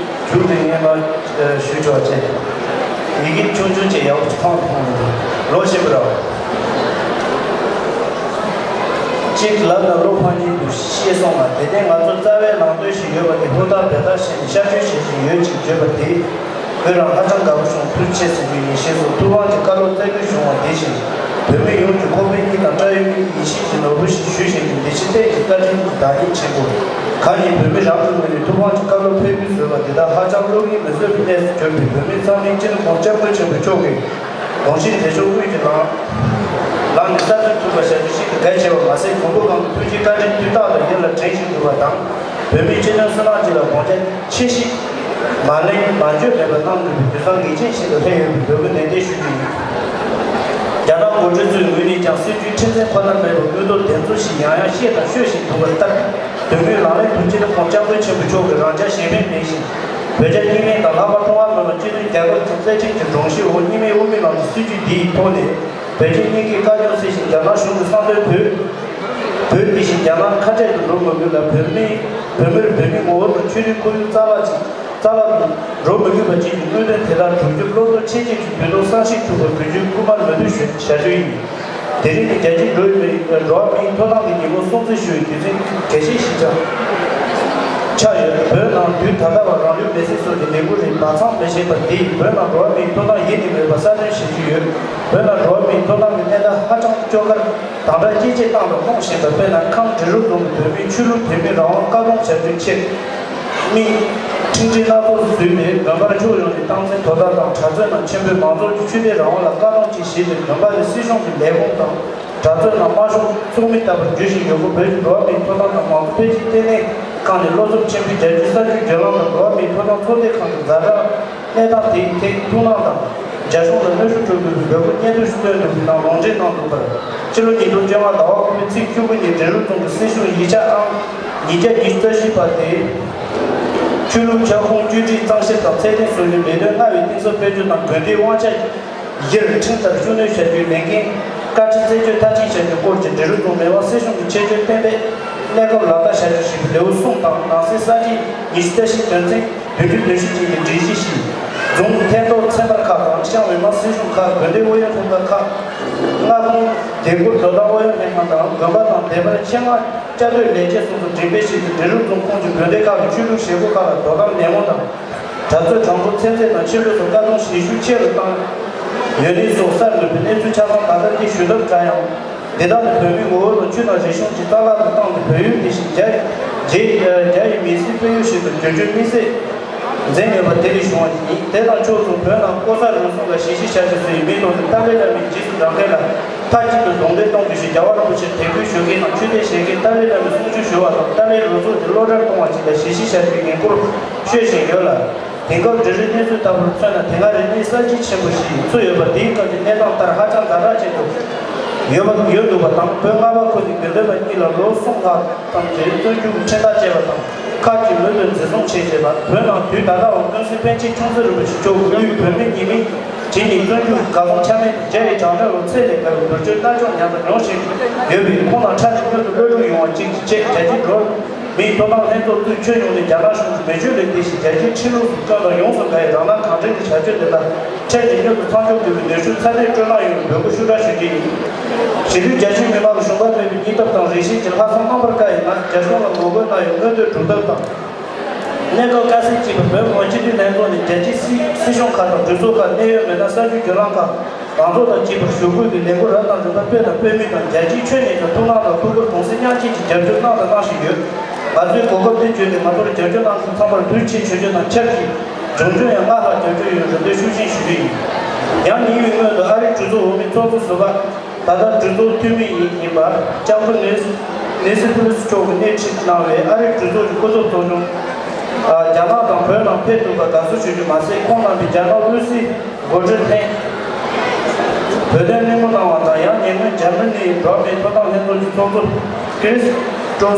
མཇུག་ཏུ་ངས་མར་ཞུ་ཆོག་ཅེས། ཡི་གེ་ཆུང་ཆུང་ཅིག་ཡག་པོ་མཐོང་མཐོང་མི་འདུག་ལོ་ཤེས་པ་རེད། གཅིག་ལབ་ན་བློ་ཕམ་གྱི་འདུག་ཤེས་སོང་ང་། དེ་ནས་ང་ཚོ་རྩ་བའི་ནང་དོན་ཞིག་ཡོད་པ་དེ་ཧུར་ཐག་འབད་ཐག་བྱས་ནས་ཤར་བསྐྱོད་བྱེད་བཞིན་ཡོད་ཅེས་བརྗོད་པ་དེ་ཁོས་རང་ཧ་ཅང་དགའ་པོ་བྱུང་། ཐུགས་རྗེ་ཆེ་ཟེར་རྒྱུ་ཡིན། ཞེས་སོགས་ཐུབ་དབང་གི་བཀའ་སློབ་སྩལ་དགོས་བྱུང་བ་དེ་བཞིན། བོད་མི་ཡོངས་ཀྱི་ཁོག་པའི་སྙིང་དང་བཀྲ་ཡོད་ཀྱི་ཡིད་བཞིན་གྱི་ནོར་བུ་ཞིག་ཞུ་བཞིན་པའི་འདི་ཕྱི་གཏན་གྱི་བཀའ་དྲིན་གྱི་བདག་ཉིད་ཆེན་པོ། གང་ཉིད་བོད་མི་རང་གི་ངོས་ནས་ཐུབ་དབང་གི་བཀའ་སློབ་ཕེབས་སྐུལ་བཟོས་པ་འདི་དག་ཧ་ཅང་བློ་ངལ་མི་བཟོད་པའི་གནས་སུ་གྱུར་པའི་བོད་མི་ཚང་མའི་སྤྱི་ནོར་༸གོང་ས་༸སྐྱབས་མགོན་ཆེན་པོ་མཆོག་གི་དགོངས་བཞེད་དེ་ཕྱོགས་དབུས་ཀྱི་ལམ་ལམ་ནས་གསར་འཛུགས་ཐུབ་པ་བྱ་རྒྱུ་ཞིག་ཏུ་གལ་ཆེ་བ་མ་ཟད། མགོན་པོ་གང་གི་ཐུགས་རྗེའི་བཀའ་དྲིན་དུས་རྟག་ཏུ་ཡིད་ལ་དྲན་བཞིན་འདུག་པ་དང་། བོད་མིའི་སྤྱི་དོན་སུ་ལའང་ཅིག་ལ་དགོངས་འཆར་ཆེ་བཞེས་མ་གླེང་མ་བརྗོད་མེད་པར་གནང་དགོས་པའི་དུས་བཟང་ངེས་ཅན་ཞིག་ཏུ་སླེབས་ཡོད་པའི་འབོད་སྐུལ་ནན་ཏན་ཞུ་རྒྱུ་ཡིན། རྒྱ་ནག་འགོ་ཁྲིད་ཚོའི་ངོས་ནས་ཀྱང་སྲིད་བྱུས་ཁྲིམས་མཐུན་ཁོ་ན་མེད་པར་དངུལ་རྡོ་དེ་ཚོ་ཞིག་ཡང་ཡང་བཤད་དང་ཤོད་བཞིན་འདུག་པ་ལྟར། དོན་དངོས་ལག་ལེན་དུ་སྤྱི་ནོར་༸གོང་ས་༸སྐྱབས་མགོན་ཆེན་པོ་མཆོག་གིས་རང་འཇགས་གཞན་ཕན་མེད་བཞིན། བོད་རྒྱ་གཉིས་སྨན་དང་ལྷག་པར་ཀྲུང་ཧྭ་མི་དམངས་སྤྱི་མཐུན་རྒྱལ་ཁབ་ཀྱི་རྩ་ཁྲིམས་ཀྱི་སྒྲོམ་གཞིའི་འོག་གཉིས་སྨན་དབུ་མའི་ལམ་གྱི་སྲིད་བྱུས་འདིའི་ཐོག་ནས། བོད་རྒྱ་གཉིས་ཀས་བཀའ་བཀྱོན་སེལ་ཞིང་རྒྱ་ནག་གཞུང་གི་བསམ་དོན་བོད། བོད་དེ་བཞིན་རྒྱ་ནག་ཁ་བྲལ་དུ་འགྲོ་མི་དགོས་ལ། བོད་མི་བོད་མིར་བོད་མིའི་ངོ་བོ་དང་ཆོས་རིག་ཁོར་ཡུག་རྩ་བ་ཅིག་རྩ་བ་དང་འགྲོ་མི་དགོས་པ་བཅས་ཀྱི་དངོས་དོན་དེ་དག་སྒྲུབ་རྒྱུར་བློ་སྟོབས་ཆེ་བསྐྱེད་ཀྱིས་འབད་བརྩོན་བསམ་གཞིགས་ཐུབ་པར་འབུལ་རྒྱུའི་སྐུལ་མ་ལོ་དུས་ཞུ་བྱ་རྒྱུ་ཡིན། དེ་རིང་ནི་རྒྱལ་སྤྱིའི་འགྲོ་བའི་འགྲོ་བ་མིའི་ཐོབ་ཐང་གི་ཉིན་མོ་སྲུང་བརྩི་ཞུ་བའི་དུས་ཚིགས་གལ་ཆེ་ཞིག་ཀྱང་ཆགས་ཡོད། བོད་ནང་དུས་ད་ལྟ་བར་རང་ལུས་མེར་སྲེག་སོགས་ཀྱི་ལས་འགུལ་རིགས་སྦ་གསང་མི་བྱེད་པ་དེས་བོད་ནང་འགྲོ་བ་མིའི་ཐོབ་ཐང་ཡེ་ནས་མེད་པ་གསལ་སྟོན་བྱེད་ཀྱི་ཡོད། བོད་ནང་འགྲོ་བ་མིའི་ཐོབ་ཐང་གི་གནས་སྟངས་ཧ་ཅང་སྐྱོ་གར་དང་སྒྲ་ཇེ་ཆེར་བཏང་དང་གཏོང་བཞིན་པ། དཔེར་ན་ཁམས་འབྲི་རུ་རྫོང་གི་བོད་མིའི་ཆོས་ལུགས་འཐུས་མིས་རང་དབང་བཀག་སྡོམ་བྱ་རྒྱུའི་ཆེད། མིས་ཁྲིམས་སྒྲིག་སྣ་ཚོགས་བཟོས་ཏེ། དགོན་པར་ཕྱོགས་ཡོངས་ནས་རྟགས་མཚན་དོ་དམ་དང་། གྲྭ་བཙུན་རྣམས་ཆོས་འབོར་མང་ཚོགས་ཀྱི་ཆོས་དད་རང་དབང་ལ་བཀག་སྡོམ་བཅས་བྱས་ཏེ། དགོན་པ་ནི་སྲིད་གཞུང་གི་ལས་ཁུངས་དང་། གྲྭ་བཙུན་རྣམས་དམར་ཤོག་ཚོགས་མི་ལྟ་བུར་འགྱུར་བཞིན་ཡོད་སྐོར། བོད་ཀྱི་འགྲོ་བ་མིའི་ཐོབ་ཐང་དང་མང་གཙོ་འཕེལ་རྒྱས་ལྟེ་གནས་ཁང་ནས་བློ་འཚབ་ཆེན་པོས་རྒྱལ་སྤྱིའི་གསར་འགྱུར་བརྒྱུད་ལམ་དང་འགྲོ་བ་མིའི་ཐོབ་ཐང་ཚོགས་སྡེ་ཁག་གི་ཛ་དྲག་གནས་སྟངས་དེའི་ཐད་ཐུགས་སྣང་དང་། རྒྱ་གཞུང་ལ་གནོན་ཤུགས་སྤྲོད་དགོས་པའི་འབོད་སྐུལ་སྙན་ཐོ་ཞིག་བཏོན་འདུག་པའི་ནང་ལུང་འདྲེན་གནང་འདུག་པར། ཕྱི་ལོ་ཉིས་སྟོང་བཅོ་ལྔ་ཟླ་བ་དགུ་པའི་ཚེས་བཅུ་དགུ་ཉིན་འབྲི་རུ་རྫོང་གི་སྲིད་གཞུང་ཡིག་ཆ་ཨང་ཉིས་བརྒྱ་ཉི་ཤུ་རྩ་བཞི་པ་དེ། ཆོས་ལུགས་ཁྱབ་ཁོངས་བཅོས་སྒྲིག་གཙང་བཤེར་དང་ཚད་ལྡན་བཟོ་རྒྱུའི་ལས་དོན་སྔར་བས་གཏིང་ཟབ་སྤེལ་རྒྱུ་དང་། དགོན་སྡེའི་དབང་ཆ་གཞིར་ཁྲིམས་ལྟར་ཤུགས་སྣོན་བྱ་རྒྱུའི་ལས་འགན་བཀའ་ཁྲིམས་རྩད་གཅོད་མཐར་ཕྱིན་བྱ་རྒྱུའི་སྐོར་གྱི་འབྲི་རུ་རྫོང་མི་དབང་སྲིད་གཞུང་གི་ཆེད་སྤྱོད་གཏན་འབེབས་གནས་སྐབས་ལག་བསྟར་བྱ་རྒྱུ་ཞེས་པའི་ལེའུ་གསུམ་དང་། ནང་གསེས་གསར་བརྗེ་ཉི་ཤུ་རྩ་བཞི་དོན་ཚན་བདུན་ཅུ་དོན་བཞི་ཅན་གྱི་སྒྲིག་གཞི་བཞིན། རྫོང་ཐད་གཏོགས་ཚན་པ་ཁག་དང་། ཤང་མི་དམངས་སྲིད་གཞུང་ཁག་དགོན་སྡེ་ཨུ་ཡོན་ལྷན་ཁང་ཁག་མངའ་ཁོངས་སྡེ་ཁུལ་དོ་དམ་ཨུ་ཡོན་ལྷན་ཁང་དང་། དགོན་པ་དང་སྡེ་བར་ཆེད་མངགས་བཅའ་སྡོད་ལས་བྱེད་སོགས་སུ་འགྲེམས་སྤེལ་བྱས་ཏེ། འབྲི་རུ་རྫོང་ཁོངས་ཀྱི་དགོན་སྡེ་ཁག་གི་ཆོས་ལུགས་བྱེད་སྒོ་ཁག་ལ་དོ་དམ་ནན་མོ་དང་། གྲྭ་བཙུན་གྲོང་ཚོ་ཚན་རྩལ་དང་ཆོས་ལུགས་སུ་བཀག་སྡོམ་བྱེད་ཤུགས་ཆེ་རུ་བཏང་ཡོད་ལུགས་སོགས་གསར་འགོད་པའི་གནས་ཚུལ་ཆ་ཚང་ད་ལྟ་འདི་ཞུ་ཐབས་བྲལ་ཡང་། འདི་དག་ནི་བོད་མིའི་ངོ་བོ་དང་ཆོས་དང་རིག་གཞུང་གི་རྩ་བརླག་ཏུ་བཏང་སྟེ། བོད་ཡུལ་འདི་བཞིན་རྒྱ་རྒྱ་རྒྱ་ཡི་མི་སེར་སྤེལ་ཡུལ་ཞིག་ཏུ་འགྱུར་རྒྱུའི་དམིགས་བསལ་འཛིན་ཡོད་པ་དེ་ལས་བྱུང་བ་ཡིན། དེ་དང་ཕྱོགས་མཚུངས། བོད་ནང་ལྐོག་ཟ་རུལ་སུངས་ལ་ཞི་ཞི་བྱ་ཞིང་གསོ་ཡི་མིང་ཐོག་ནས་ཏཱ་ལའི་བླ་མའི་རྗེས་སུ་འབྲང་མཁན་ལ་མཐའ་གཅིག་ཏུ་རྡུང་རྡེག་གཏོང་དགོས་ཞེས་རྒྱལ་བ་རིན་པོ་ཆེར་དད་གུས་ཞུ་མཁན་དང་ཆོས་དད་བྱེད་མཁན་ཏཱ་ལའི་བླ་མའི་གསུང་ཆོས་ཞུ་བ་དང་། ཏཱ་ལའི་རུལ་སུངས་ཀྱི་བློ་བྲལ་གཏོང་བ་བཅས་ལ་ཞི་ཞི་བྱ་རྒྱུའི་འགན་འཁུར་ཤོད་བཞིན་ཡོད་ལ། དེང་སྐབས་འབྲི་རུའི་གནས་ཚུལ་ལྟ་བུར་མཚོན་ན། དེ་སྔ་རིག་གནས་གསར་བརྗེ་ཆེན་པོ་ཞིག་ཚུགས་ཡོད་པ་དེའི་སྐབས་ཀྱི་གནས་སྟངས་ལྟར་ཧ་ཅང་ཛ་དྲག་ཅན་དུ་ཡོད་པ་ཡོད་འདུག་པ་དང་། བོད་མངའ་འབངས་ཁོ་ནའི་དགེ་འདུན་པ་གཉིས་ལ་ལོ་གསུམ་ལྷག་ཙམ་གྱི་བཙོན་འཇུག་གི་ཁྲིམས་ཐག་བཅད་པ་དང་། ཁག་ཅིག་མུ་མཐུད་འཛིན་བཟུང་བྱས་བྱས་པ། བོད་ནང་དུས་ད་ལྟའང་ཀུན་གཟིགས་པཎ་ཆེན་ཁྱུང་རྩེ་རིན་པོ་ཆེ་མཆོག་གི་དབུས་བོད་མི་ཉེས་མིང་བྱས་ནས་བཙོན་འཇུག་གི་བཀག་དབང་ཆ་མེད་དུ་བརྒྱབ་པའི་གྲངས་ཐོ་ལ་ཚད་ལས་བརྒལ་བའི་འབོད་སྐུལ་མནར་གཅོད་ཉར་དང་མྱོང་བཞིན་ཡོད་པས། ཁོང་རྣམས་ཕྲག་ནས་མྱུར་དུ་གློད་གྲོལ་ཡོང་བ་ཅིག་གི་ཆེད་རྒྱལ་སྤྱིའི་འགྲོ་མིའི་ཐོབ་ཐང་ལྷན་ཚོགས་དབུས་ཁྱོན་ཡོངས་ནས་རྒྱ་ནག་གཞུང་གི་མི་ཆོས་ལས་འདས་ཤིང་། རྒྱལ་སྤྱིའི་ཁྲིམས་ལུགས་སུ་བཀོད་དང་ཡོངས་སུ་དགའ་བའི་རང་སྣང་གང་དྲན་གྱི་བྱ་སྤྱོད་དེ་དག་འཕྲལ་གྱི་མྱུར་དུ་མཚམས་འཇོག་དགོས་པའི་ནུས་ཤུགས་ཚ་ནན་སྤྲོད་གནང་ཡོང་བའི་འབོད་སྐུལ་ཤུགས་དྲག་ཞུ་རྒྱུ་ཡིན། གཞིས་ལུས་རྒྱ་ཆེའི་མི་མང་གི་ཞུམ་པ་མེད་པའི་སྙིང་སྟོབས་དང་། རེ་ཞིག་གི་ལྷག་བསམ་རྣམ་པར་དཀར་ཡིན་ན། རྒྱ་གཞུང་ལ་ངོ་རྒོལ་གནང་ཡོང་མངོན་འདོད་སྒྲུབ་ཐབས་དང་། གནས་སྐབས་དཀའ་ཚེགས་ཆེ་བའི་བོད་མི་མང་སྤྱི་འཐུས་ལྷན་ཚོགས་ནས་རྒྱལ་སྤྱིའི་སྲིད་སྲིད་གཞུང་ཁག་དང་གྲོས་ཚོགས་ཁག། གནད་ཡོད་མི་སྣ་གསར་འགྱུར་བརྒྱུད་ལམ་ཁག་མང་ཚོགས་དང་བཅས་པར་ཞུ་སྐུལ་གྱི་ལས་འགུལ་རབ་དང་རིམ་པ་སྤེལ་དང་སྤེལ་མུས་དང་། རྒྱལ་སྤྱིའི་ཁྱོན་ནས་ཀྱང་ཐུགས་སྣང་དང་ཐུགས་ཁུར་གདུང་སེམས་མཉམ་སྐྱེད་ཀྱིས་རྒྱབ་སྐྱོར་གནང་དང་གནང་བཞིན་ཡོད། ང་ཚོའི་གོ་སྐབས་འདི་བརྒྱུད་ནས་ང་ཚོར་རྒྱབ་སྐྱོར་གནང་མཁན་ཚང་མར་ཐུགས་རྗེ་ཆེ་ཞུ་རྒྱུ་དང་ཆབས་ཅིག་འབྱུང་འགྱུར་ཡང་སྔར་ལྷག་རྒྱབ་སྐྱོར་ཡོང་རེ་འདུན་ཤུགས་ཆེན་ཞུ་རྒྱུ་ཡིན། ཡང་ཉིན་ཡོད་སྔོན་དུ་ཨ་རིའི་གྲོས་ཚོགས་འོག་མའི་ཚོགས་གཙོ་ཟུར་པ། ད་ལྟ་གྲོས་ཚོགས་འཐུས་མི་ཡིན་ཡིན་པ་ལྕམ་སྐུ་ནེ་ནེ་སི་ཕེ་ལོ་སི་མཆོག་གིས་སྣེ་ཁྲིད་གནང་བའི་ཨ་རིའི་གྲོས་ཚོགས་ཀྱི་སྐུ་ཚབ་ཚོགས་ཆུང་ རྒྱ་ནག་དང་བོད་ནང་ཕེབས་ཐུབ་པར་དགའ་བསུ་ཞུ་རྒྱུ་མ་ཟད། ཁོང་རྣམ་པས་རྒྱ་ནག་དབུས་སའི་འགོ་ཁྲིད་ལྷན། བོད་དོན་གླེང་མོལ་གནང་བ་དང་། ཡང་ཉེ་སྔོན་འཇར་མ་ནིའི་འགྲོ་བ་མིའི་ཐོབ་ཐང་ལྷན་ཚོགས་ཀྱི་ཚོགས་གཙོ་ཀིར་སི་ཀྲོ་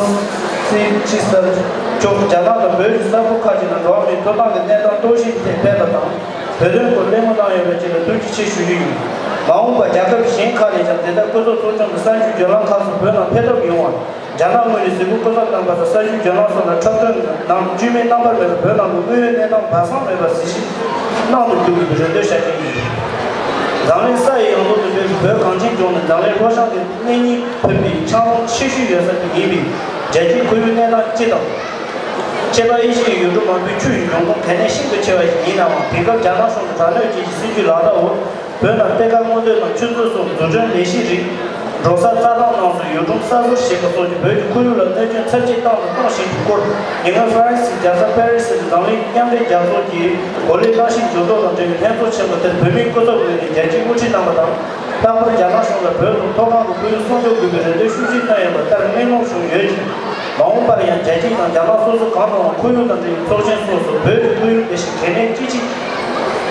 སི་ཆི་སར་མཆོག་རྒྱ་ནག་དང་བོད་ཀྱི་ས་ཁུལ་ཁག་ཅིག་ནང་འགྲོ་བ་མིའི་ཐོབ་ཐང་གི་གནས་སྟངས་རྟོག་ཞིབ་ཐད་ཕེབས་པ་དང་། བོད་དོན་སྐོར་གླེང་མོལ་གནང་ཡོད་པའི་རྐྱེན་ལ་ཐུགས་རྗེ་ཆེ་ཞུ་རྒྱུ་ཡིན། མ་འོངས་པར་རྒྱལ་ཁབ་གཞན་ཁག་ནས་ཀྱང་དེ་ལྟར་སྐུ་ཚབ་ཚོགས་ཆུང་དང་གསར་འགྱུར་བརྒྱུད་ལམ་ཁག་སོགས་བོད་ནང་ཕེབས་ཐབས་ཡོང་བར། རྒྱ་ནག་ངོས་ནས་གཟིགས་སྐོར་སྐུ་ཚབ་རྣམ་པ་དང་གསར་འགྱུར་བརྒྱུད་ལམ་སོགས་ལ་འཁྲབ་སྟོན་ནང་བཅོས་མིན་རྣམ་པར་མེད་པར་བོད་ནང་གི་དངོས་ཡོད་གནས་སྟངས་སྦ་གསང་མེད་པར་གཟིགས་ཞིབ་གནང་དུ་བཅུག་དགོས་པའི་རེ་འདུན་ཞུ་རྒྱུ་ཡིན། འཛམ་གླིང་ས་ཡི་ཡང་སྟོང་དུ་སྤེལ་བའི་བོད་གངས་ཅན་ལྗོངས་ནི་འཛམ་གླིང་ལྷོ་བྱང་གི་གནས་རྙིང་ཕུད་པའི་འཁྱགས་རོམ་ཆེ་ཤོས་ཡོད་ས་དེ་ཡིན་པས། རྒྱལ་སྤྱིའི་ཁོར་ཡུག་གནས་སྟངས་སྤྱི་དང་། ཁྱད་པར་ཨེ་ཤི་ཡའི་ཡུལ་གྲུ་མང་པོའི་ཆུ་ཡི་འབྱུང་ཁུངས་གལ་གནད་ཤིན་ཏུ་ཆེ་བ་ཞིག་ཡིན་ནའང་། དེང་སྐབས་རྒྱ་ནག་གཞུང་གི་དྲག་གནོན་བཅས་ཀྱི་སྲིད་ཇུས་ལག་བསྟར་འོག་བོད་ནང་གཏེར་ཁ་སྔོག་འདོན་དང་ཆུ་མཛོད་སོགས་འཛུགས་སྐྲུན་ལས་གཞི་རིགས་འགྲོ་སར་རྩྭ་ཐང་རྣམས་སུ་ཡུལ་གྲུ་གསར་བཟོ་བྱེད་པ་སོགས་ཀྱིས་བོད་ཀྱི་ཁོར་ཡུག་ལ་གནོད་སྐྱོན་ཚབས་ཆེ་བཏང་དང་གཏོང་བཞིན་པའི་སྐོར། ཉེ་སྔོན་ཧྥ་རན་སིའི་རྒྱལ་ས་པེ་རི་སི་དུ་འཛམ་གླིང་མཉམ་འབྲེལ་རྒྱལ་ཚོགས་ཀྱི་གོ་ལའི་གླེང་གཞི་འགྱུར་ལྡོག་དང་འབྲེལ་བའི་ལྷན་ཚོགས་ཆེན་མོ་དེར་བོད་མིའི་སྐུ་ཚབ་ངོས་ནས་རྒྱལ་སྤྱིའི་དབུ་ཁྲིད་རྣམ་པ་དང་། ལྷག་པར་རྒྱ་ནག་གཞུང་ལ་བོད་དང་མཐོ་སྒང་གི་ཁོར་ཡུག་སྲུང་སྐྱོབ་དགོས་པའི་རེ་འདུན་ཤུགས་ཆེ་བཏོན་ཡོད་པ་ལྟར་གླེང་སློང་བྱུང་ཡོད་ཅིང་། མ་འོངས་པར་ཡང་རྒྱལ་སྤྱི་དང་རྒྱ་ནག་སོ་སོ་གང་དུའང་ཁོར་ཡུག་དང་འབྲེལ་བའི་ཚོགས་ཆེན་སོགས་སུ་བོད་ཀྱི་ཁོར་ཡུག་དེ་བཞིན་གལ་གནད་ཅི་ཆེ་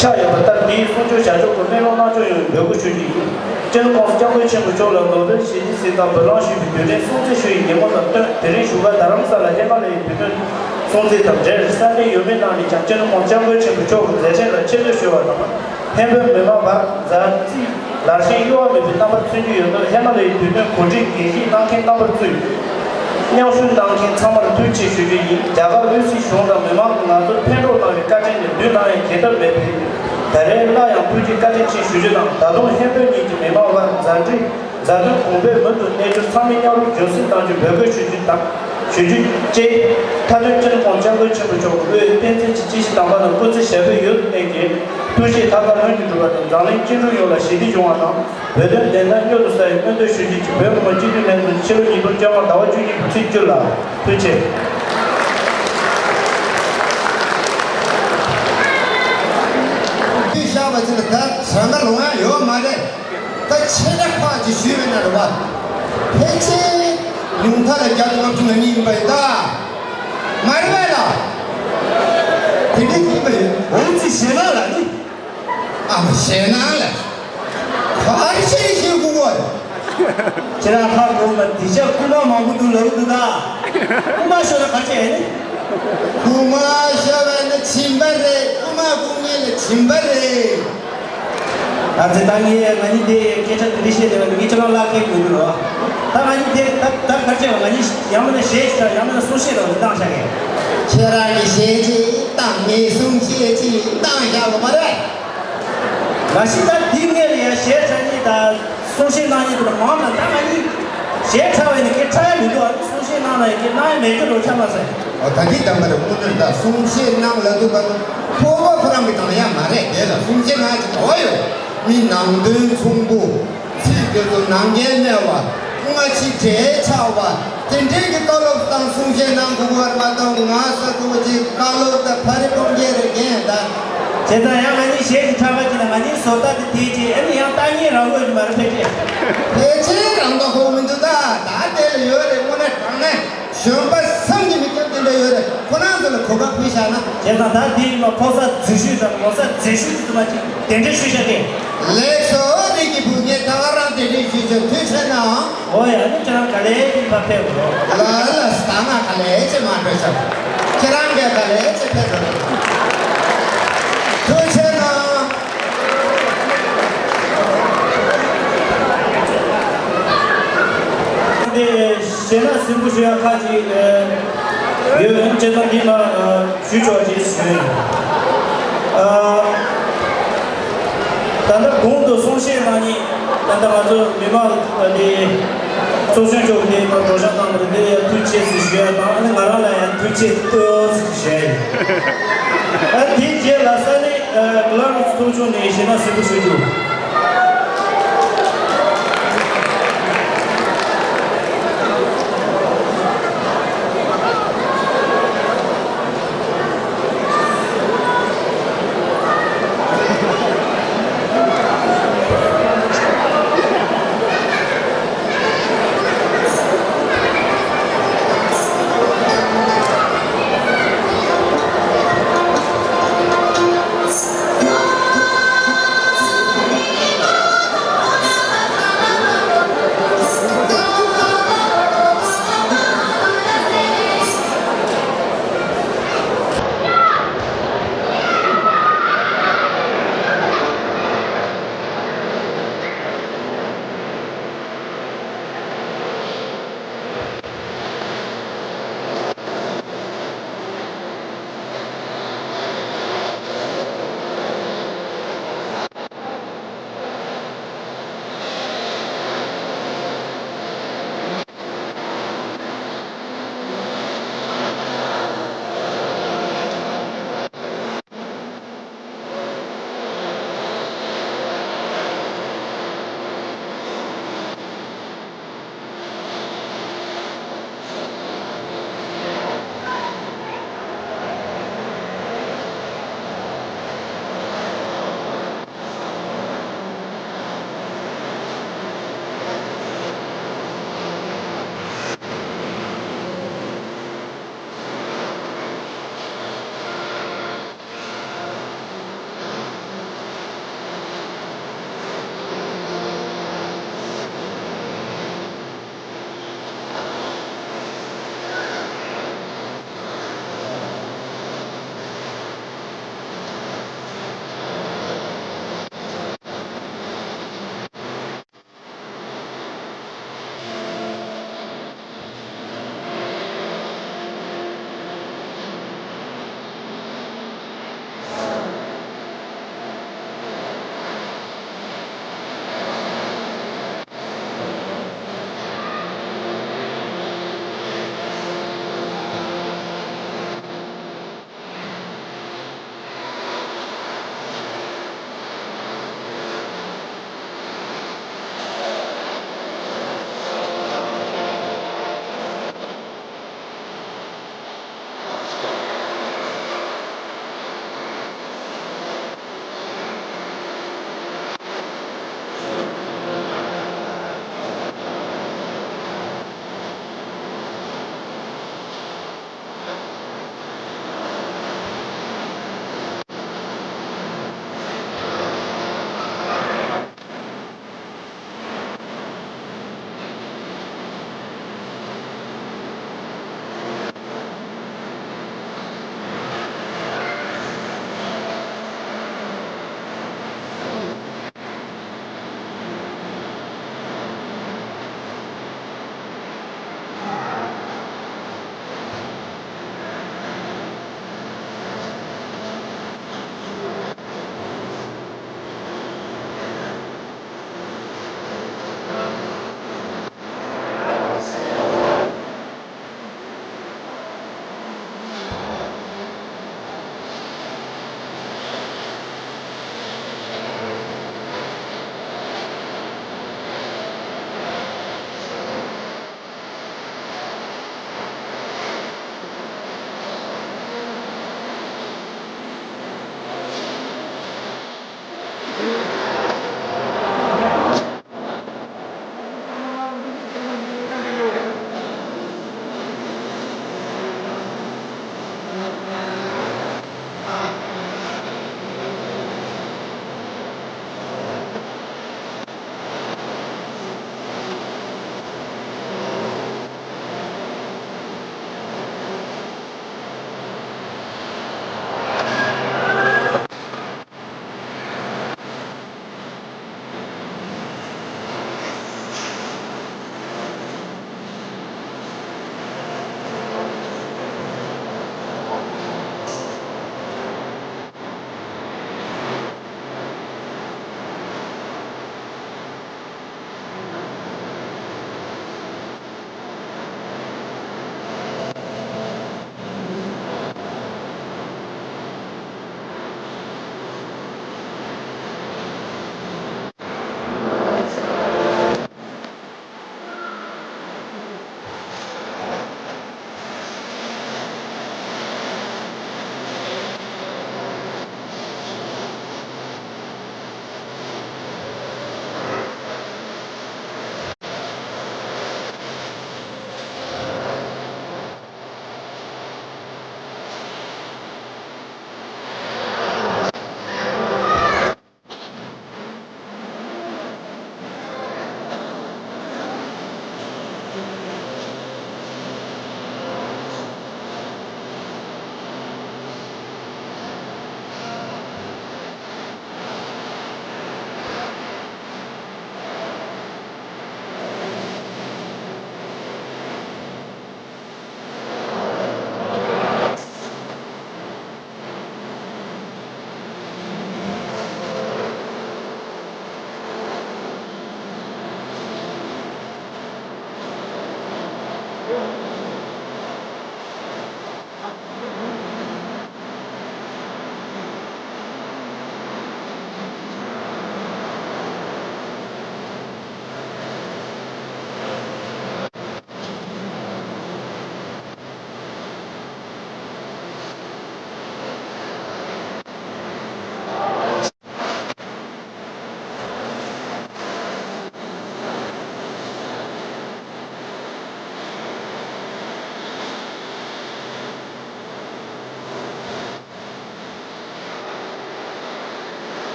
ཆགས་ཡོད་པ་ལྟར། དེའི་སྲུང་སྐྱོབ་བྱ་ཕྱོགས་སྐོར་གླེང་སློང་གནང་ཕྱོགས་ཡོང་བའི་འབོད་སྐུལ་ཞུ་རྒྱུ་ཡིན། སྤྱི་ནོར་༸གོང་ས་༸སྐྱབས་མགོན་ཆེན་པོ་མཆོག་ལ་ནོ་བེལ་ཞི་བདེའི་གཟེངས་རྟགས་འབུལ་ལམ་ཞུས་པའི་དུས་དྲན་སྲུང་བརྩི་ཞུ་ཡི་ཉིན་མོ་དང་བསྟུན། དེ་རིང་བཞུགས་སྒར་རྡ་རམ་ས་ལར་ཧི་མ་ལ་ཡའི་དུས་སྟོན་སྲུང་བརྩི་དང་འབྲེལ། ས་གནས་ཡུལ་མི་རྣམས་ནས་ཀྱང་སྤྱི་ནོར་༸གོང་ས་༸སྐྱབས་མགོན་ཆེན་པོ་མཆོག་གི་མཛད་འཕྲིན་ལ་ཆེ་བསྟོད་ཞུ་བ་དང་། ཧན་བོད་མི་མང་བར་མཛའ་བརྩེའི་ལར་ཞེན་གཡོ་བ་མེད་པའི་རྣམ་པ་མཚོན་གྱི་ཡོད་སྟབས། ཧི་མ་ལ་ཡའི་དུས་སྟོན་གོ་སྒྲིག་དགེ་བཤེས་གནང་མཁན་རྣམ་པར་གཙོས། མཉམ་ཞུགས་གནང་མཁན་ཚང་མར་ཐུགས་རྗེ་ཆེ་ཞུ་རྒྱུ་ཡིན། རྒྱ་གར་དབུས་སའི་གཞུང་དང་མི་མང་གིས་ང་ཚོར་ཕན་གྲོགས་གནང་བའི་བཀའ་དྲིན་ནི་མདུན་ན་ཡང་གྱེས་ཐབས་མེད་པས། ད་རེས་སླར་ཡང་ཐུགས་རྗེ་བཀའ་དྲིན་ཆེ་ཞུ་རྒྱུ་དང་། ད་དུང་ཧན་བོད་གཉིས་ཀྱི་མི་མང་བར་མཛའ་འབྲེལ། མཛའ་མཐུན་གོང་འཕེལ་མུ་མཐུད་གནས་རྒྱུར་ཚང་མས་མཉམ་རུབ་རྒྱུན་སྲིང་གནང་རྒྱུ་འབོད་སྐུལ་ཞུ་རྒྱུ་དང་། ཞུ་རྒྱུ་བཅས། མཐའ་དོན་སྤྱི་ནོར་༸གོང་ས་༸སྐྱབས་མགོན་ཆེན་པོ་མཆོག་གི་དབུས་པཎ་ཆེན་གྱི་སྐྱེས་ཆེན་དམ་པ་རྣམས་སྐུ་ཚེ་ཞབས་པད་ཡུན་དུ་བརྟན་གྱིས་ཐུགས་བཞེད་མཐའ་དག་ལྷུན་གྱིས་འགྲུབ་པ་དང་། འཛམ་གླིང་སྤྱི་འགྲོས་ཡོངས་ལ་ཞི་བདེ་འབྱུང་བ་དང་། བོད་དོན་བདེན་མཐའ་མྱུར་དུ་གསལ་བའི་སྨོན་འདུན་ཞུ་རྒྱུ་གཅིག་བོད་མི་མང་སྤྱི་འཐུས་ལྷན་ཚོགས་ཀྱི་ཕྱི་ལོ་ཉིས་སྟོང་བཅོ་ལྔ་ཟླ་བ་བཅུ་གཉིས་པའི་ཚེས་བཅུ་ལ། ཐུགས་རྗེ་ཆེ། དུས་བཞག་པ་ཅིག་ལ་ད་ཟ་འདྲ་ལོང་ཡ་ཡོད་མ་རེད། ད་ཆེ་ཆ་ཁག་ཅིག་ཞུས་པའི་ནང་རེད་བ། ཕལ་ཆེར་ཉུང་མཐའ་ལ་བརྒྱ་དང་ལྔ་བཅུ་ང་གཉིས་ཡིན་པ་ཡིན་ད། མ་རེད་པས་ལ། དེ་འདྲའི་ཡིན་པ་ཡིན། འོང་ཅི་ཞེ་ན་ལ་ནི། ཨ་མ་ཞེ་ན་ལ། ག་རེ་བྱས་ཤེས་དགོས་པ་རེད། ཁྱེད་རང་ཧ་གོ་མ་དེ་ཆ་རྐུ་མ་མང་པོ་འདུག་ལབ་འདུག་ད། རྐུ་མ་ཤོར་ན་ག་རེ་བྱས་ནི། རྐུ་མ་ཤོར་བ་ནི་བྱིན་པ་རེད། རྐུ་མ་རྐུ་མཁན་ལ་བྱིན་པ་རེད། ཨ་ཙི། ད་ངས་ང་གཉིས་དེ་སྐད་ཆ་དེ་འདྲ་བཤད་བསྡད་པ་ནི་ངས་ཁྱེད་རང་ལ་ཁེལ་དགོས་ཀྱི་རེད། ད་ང་གཉིས་དེ་ད་ད་ག་རེ་བྱས་པ། ང་གཉིས་ཡང་མིན་ན་གཞས་ཤིག་ཡང་མིན་ན་གསུང་བཤད་རོགས་བཏང་བཞག་གི། ཁྱེད་རང་གིས་གཞས་ཅིག་བཏང་། ངས་གསུང་བཤད་ཅིག་བཏང་བཞག་གི་མ་རེད། མ་གཞི་ད་འདི་སྔོན་ལ་ཡང་གཞས་འཁྲབ་མཁན་དང་གསུང་བཤད་གནང་མཁན་དེ་ལ་མང་ན། ད་ང་གཉིས་གཞས་འཁྲབ་པ་ཡིན་ན་སྐད་འཁྲབ་ཡ་མི་འདུག་ཨ་ནི་གསུང་བཤད་གནང་ན་ཡང་སྐད་གནང་ཡ་མེད་ཀྱི་རེད། ཁྱབ་མ་སོང་། ཨོ། ད་འདི་གདམ་པ་རེད། དངོས་གནས་ད་གསུང་བཤད་གནང་ལབ་དུས་ད་སྤོབས་པ་ཁོ་རང་གིས་བཏང་ཡ་མ་རེད། དེ་ལ་གསུང་བཤད་གནང་ཅིག་གོ་ཡོད། མི་ནང་དོན་ཆུང་པོ། ཚིག་དེ་ཚོ་ནང་འགལ་མེད་པ། སྔ་ཕྱི་འབྲེལ་ཆགས་པ། དེ་འདྲའི་གི་བཀའ་སློབ་དང་གསུང་བཤད་གནང་དགོས་པ་མ་གཏོགས། ང་ས་ཐོག་ཅིག་བཀའ་སློབ་དང་ཕ་རི་སྤུན་ཀྱག་རེ་རྒན་དང་། བྱས་ཙང་ཡང་ང་གཉིས་གཞས་ཀྱི་འཁྲབ་པ་ཅིག་ན་ང་གཉིས་བཟོ་ལྟ་དེ་དེའི་རྗེས་ཨ་ནི་ཡང་ལྟ་ཉན་རང་དགོས་ཀྱི་མ་རེད། ཕལ་ཆེར། ཕལ་ཆེར་རང་ལྟ་ཁོག་མི་འདུག་ད། ད་དེ་ལ་ཡོད་རེད། དངོས་གནས་དྲང་གནས། གཞོན་པ་བསམ་གྱིས་མི་ཁྱབ་དེ་འདྲ་ཡོད་རེད། ཁོ་རང་ཚོ་ལ་གོ་སྐབས་ཕུལ་བཞག་ན། བྱས་ཙང་ད་འདི་མ་ཕོ་གསར་འཛུལ་ཞུགས་དང་ངོ་མཚར་འཛུལ་ཞུགས་ཀྱི་དུ་མ་ཅིག་གདན་འདྲེན་ཞུས་བཞག་གི། ལེགས་སོ། རིགས་ཀྱི་བུ། ངས་ད་ག་རང་གདན་འདྲེན་ཞུས་ཆོག་ཐུགས་རྗེ་གནང་། འོ་ཡ། ཨ་ནི་ཁྱེད་རང་ག་ལེ་ཅིག་ཕར་ཕེབས་རོགས། ལ་ལ། ད་ང་ག་ལེ་ཅིག་མ་འགྲོ་ཆོག་ཁྱེད་རང་གིས་ག་ལེ་ཅིག་ཕེབས་རོགས། ཐུགས་རྗེ་གནང་། འདི་གཞས་སྣ་ཟིན་པོ་ཞུ་ཡ་ཁག་ཅིག་ཡོད། བྱས་ཙང་འདི་མ་ཞུ་ཆོག་ཅེས་ཞུ་ཡ་ཡིན། ཨ། ད་ལྟ་གོང་དུ་གསུང་བཤད་གནང་མཁན། ད་ལྟ་ང་ཚོ་མི་མང་འདི་ཚོགས་གཞོན་མཆོག་འདི་མ་སྒྲོག་སྦྱང་གནང་བ་རེད། འདི་ཡ་ཐུགས་རྗེ་ཆེ་ཞུ་ཡ་དང་། ཨ་ནི་ང་རང་ལ་ཡང་ཐུགས་རྗེ་ཆེ་ཞུ་ཡ་ཡིན། ཨ། དེའི་རྗེས་ལ་ས་གནས་ཀླ་ཀྲོའུ་ཚོགས་ཆུང་ནས་གཞས་སྣ་ཟིན་པོ་ཞུ་རྒྱུ།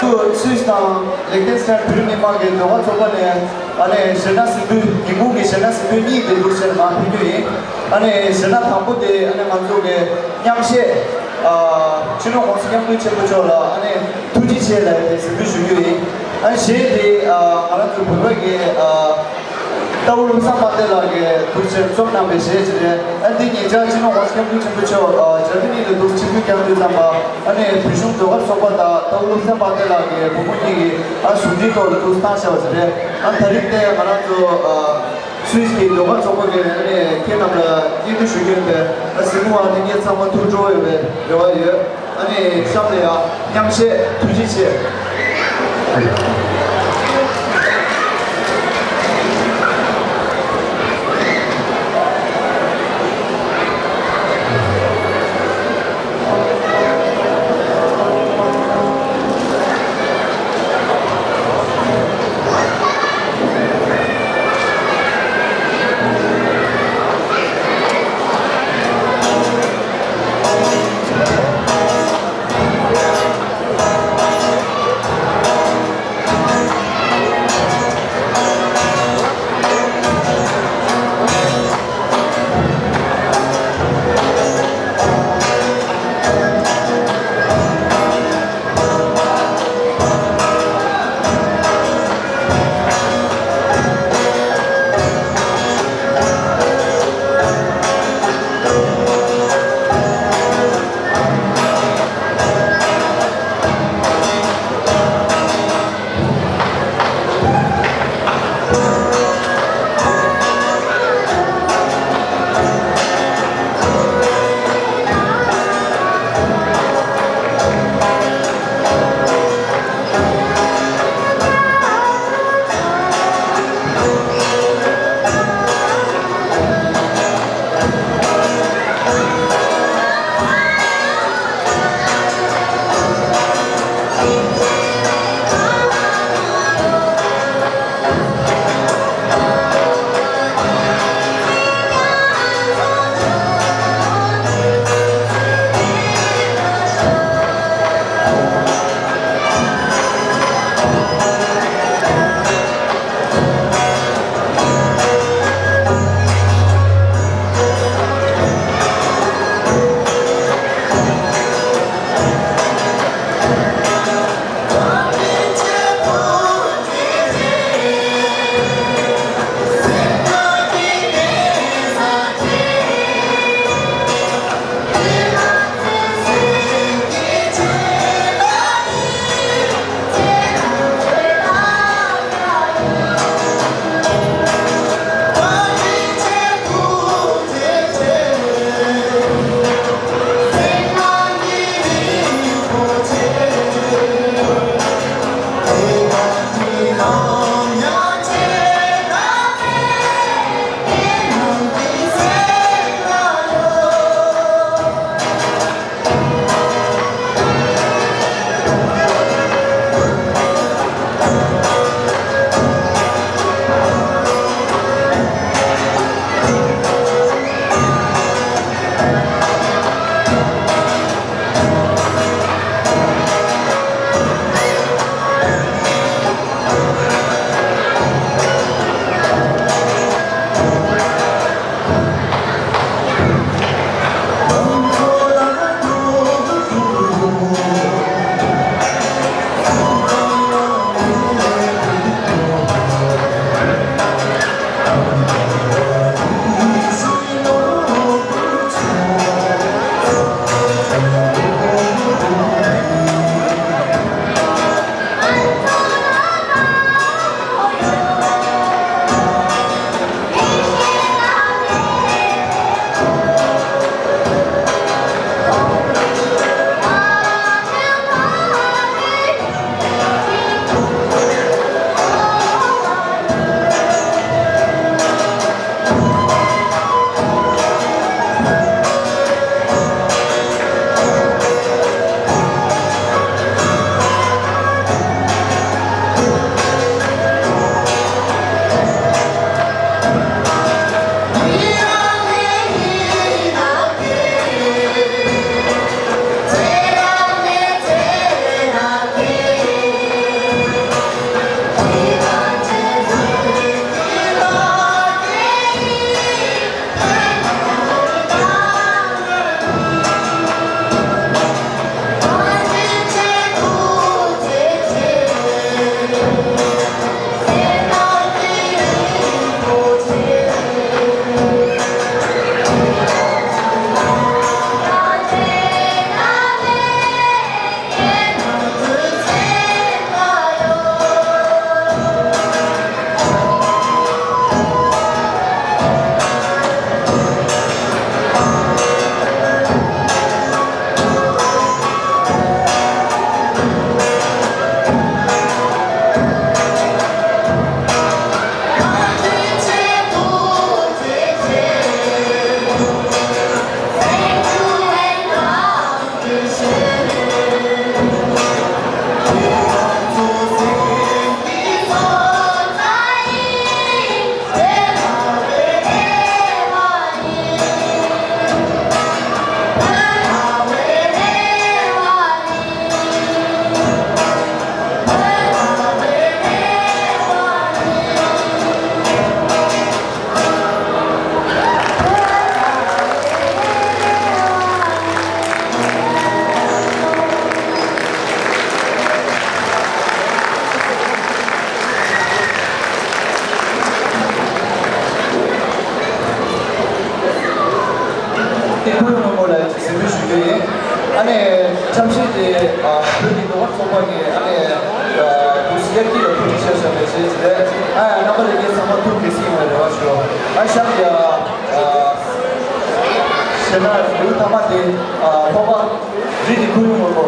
སུད་སི་དང་ལིག་ཏེན་སི་ཊེན་བོད་རིགས་མི་མང་གི་ཟློས་གར་ཚོགས་པ་ནས་ཨ་ནི་གཞས་སྣ་ཟིན་བྲིས་ཉིན་གུང་གི་གཞས་སྣ་ཟིན་བྲིས་གཉིས་དེ་འདུག་ཟེར་མར་ཕུལ་རྒྱུ་ཡིན། ཨ་ནི་གཞས་སྣ་དང་པོ་དེ་ཨ་ནི་ང་ཚོ་གི་མཉམ་གཞས་ཨ་སྤྱི་ནོར་༸གོང་ས་༸སྐྱབས་མགོན་ཆེན་པོ་མཆོག་ལ་ཨ་ནི་ཐུགས་རྗེ་ཆེ་ལབ་ཡ་དེ་ཟིན་བྲིས་ཞུ་རྒྱུ་ཡིན། ཨ་ནི་གཞས་དེ་ཨ་ང་རང་ཚོ་བོད་པ་གི་ཨ་རྟའུ་བློ་བཟང་དཔལ་ལྡན་ལགས་ཀྱིས་འདུག་ཟེར་རྩོམ་གནང་བའི་གཞས་ཅིག་རེད། ཨ་འདི་ཉེ་ཆར་སྤྱི་ནོར་༸གོང་ས་༸སྐྱབས་མགོན་ཆེན་པོ་མཆོག་ཨ་འཇར་པན་ནི་ལ་འདུག་ཆིབས་བསྒྱུར་བསྐྱངས་དུས་ཙམ་པ་ཨ་ནི་བོད་གཞུང་ཟློས་གར་ཚོགས་པ་དང་རྟའུ་བློ་བཟང་དཔལ་ལྡན་ལགས་ཀྱི་བུ་མོ་གཉིས་ཀྱིས་ཨ་ཟུང་འབྲེལ་ཐོག་ལ་འདུག་བཏང་བཞག་པ་ཅིག་རེད། ཨ་ད་རིང་དེ་ང་རང་ཚོ་ཨ་སུད་སི་གི་ཟློས་གར་ཚོགས་པ་གིས་ཨ་ནི་ཁྱེད་རྣམས་ལ་སྙན་སྒྲོན་ཞུ་རྒྱུ་ཡིན་པས། ཨ་གཟིགས་མོ་བ་དེ་ངས་ཚང་མ་ཐུགས་སྤྲོ་བའི་རེ་བ་ཡོད། ཨ་ནི་གཤམ་ལ་ཡང་མཉམ་གཞས་ཐུགས་རྗེ་ཆེ། ཨ་ནི་དུས་སྐབས་ཀྱི་ལ་ཐུགས་རྗེ་ཆེ་ཞུ་བའི་ཆེད་དུ་ཨ་རྣམ་པ་ལྷན་རྒྱས་ཚང་མ་ཐུགས་དགྱེས་ཡོང་བའི་རེ་བ་ཞུ། ཨ་ཤག་ཡ་ཞེ་ན་ལེའུ་ཐ་མ་དེ་ཁོ་པ་རི་དེ་ཁུ་ཡུང་མོ་ལོ།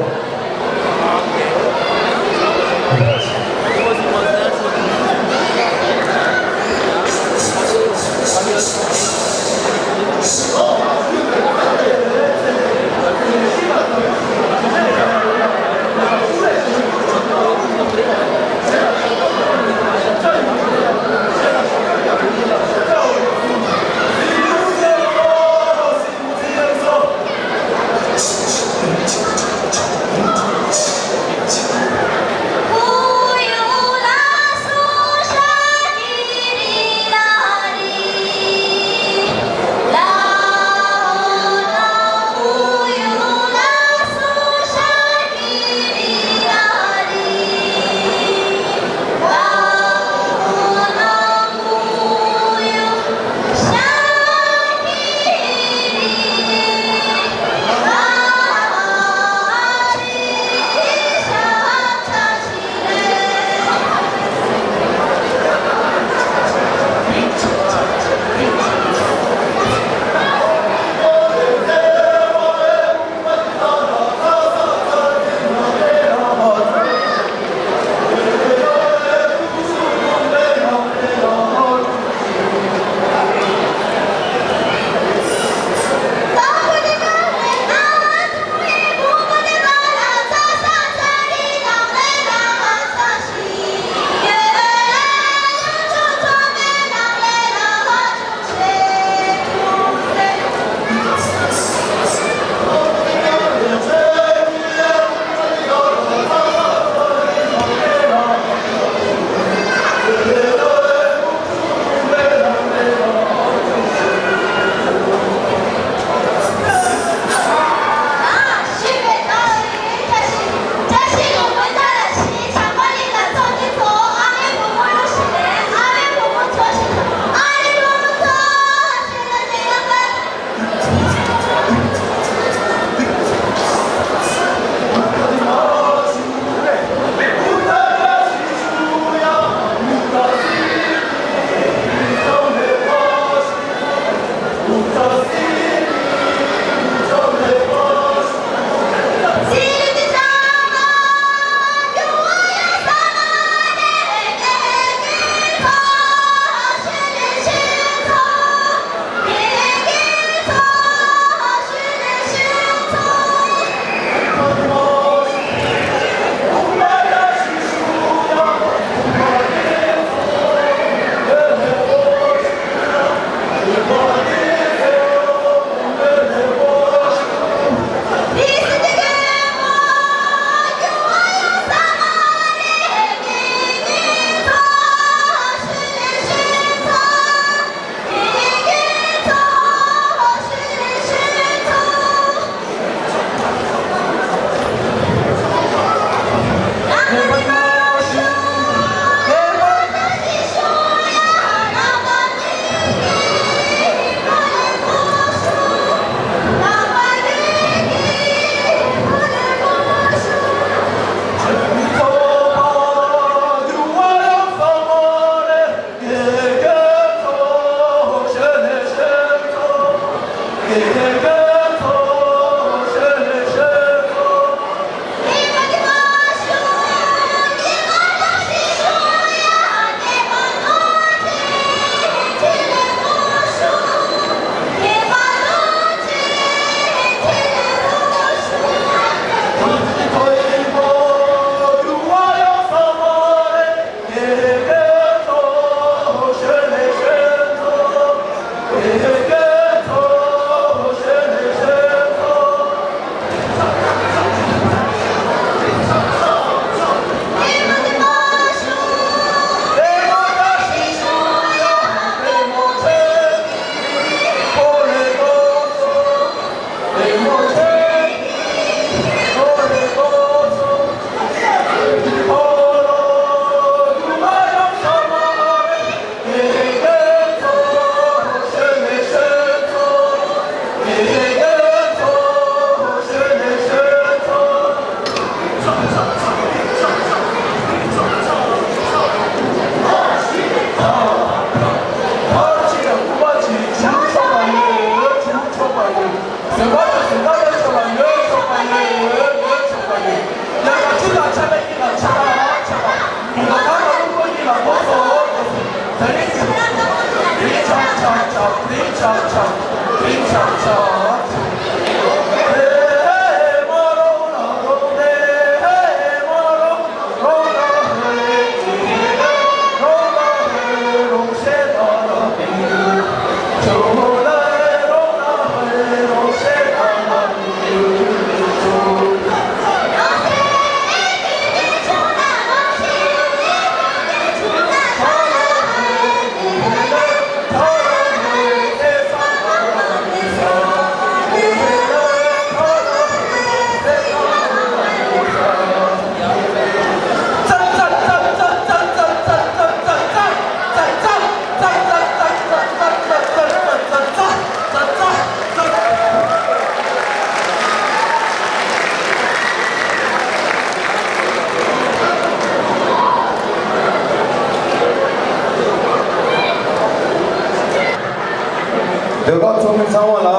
ཟློས་གར་ཚོགས་མི་ཚང་མ་ལ་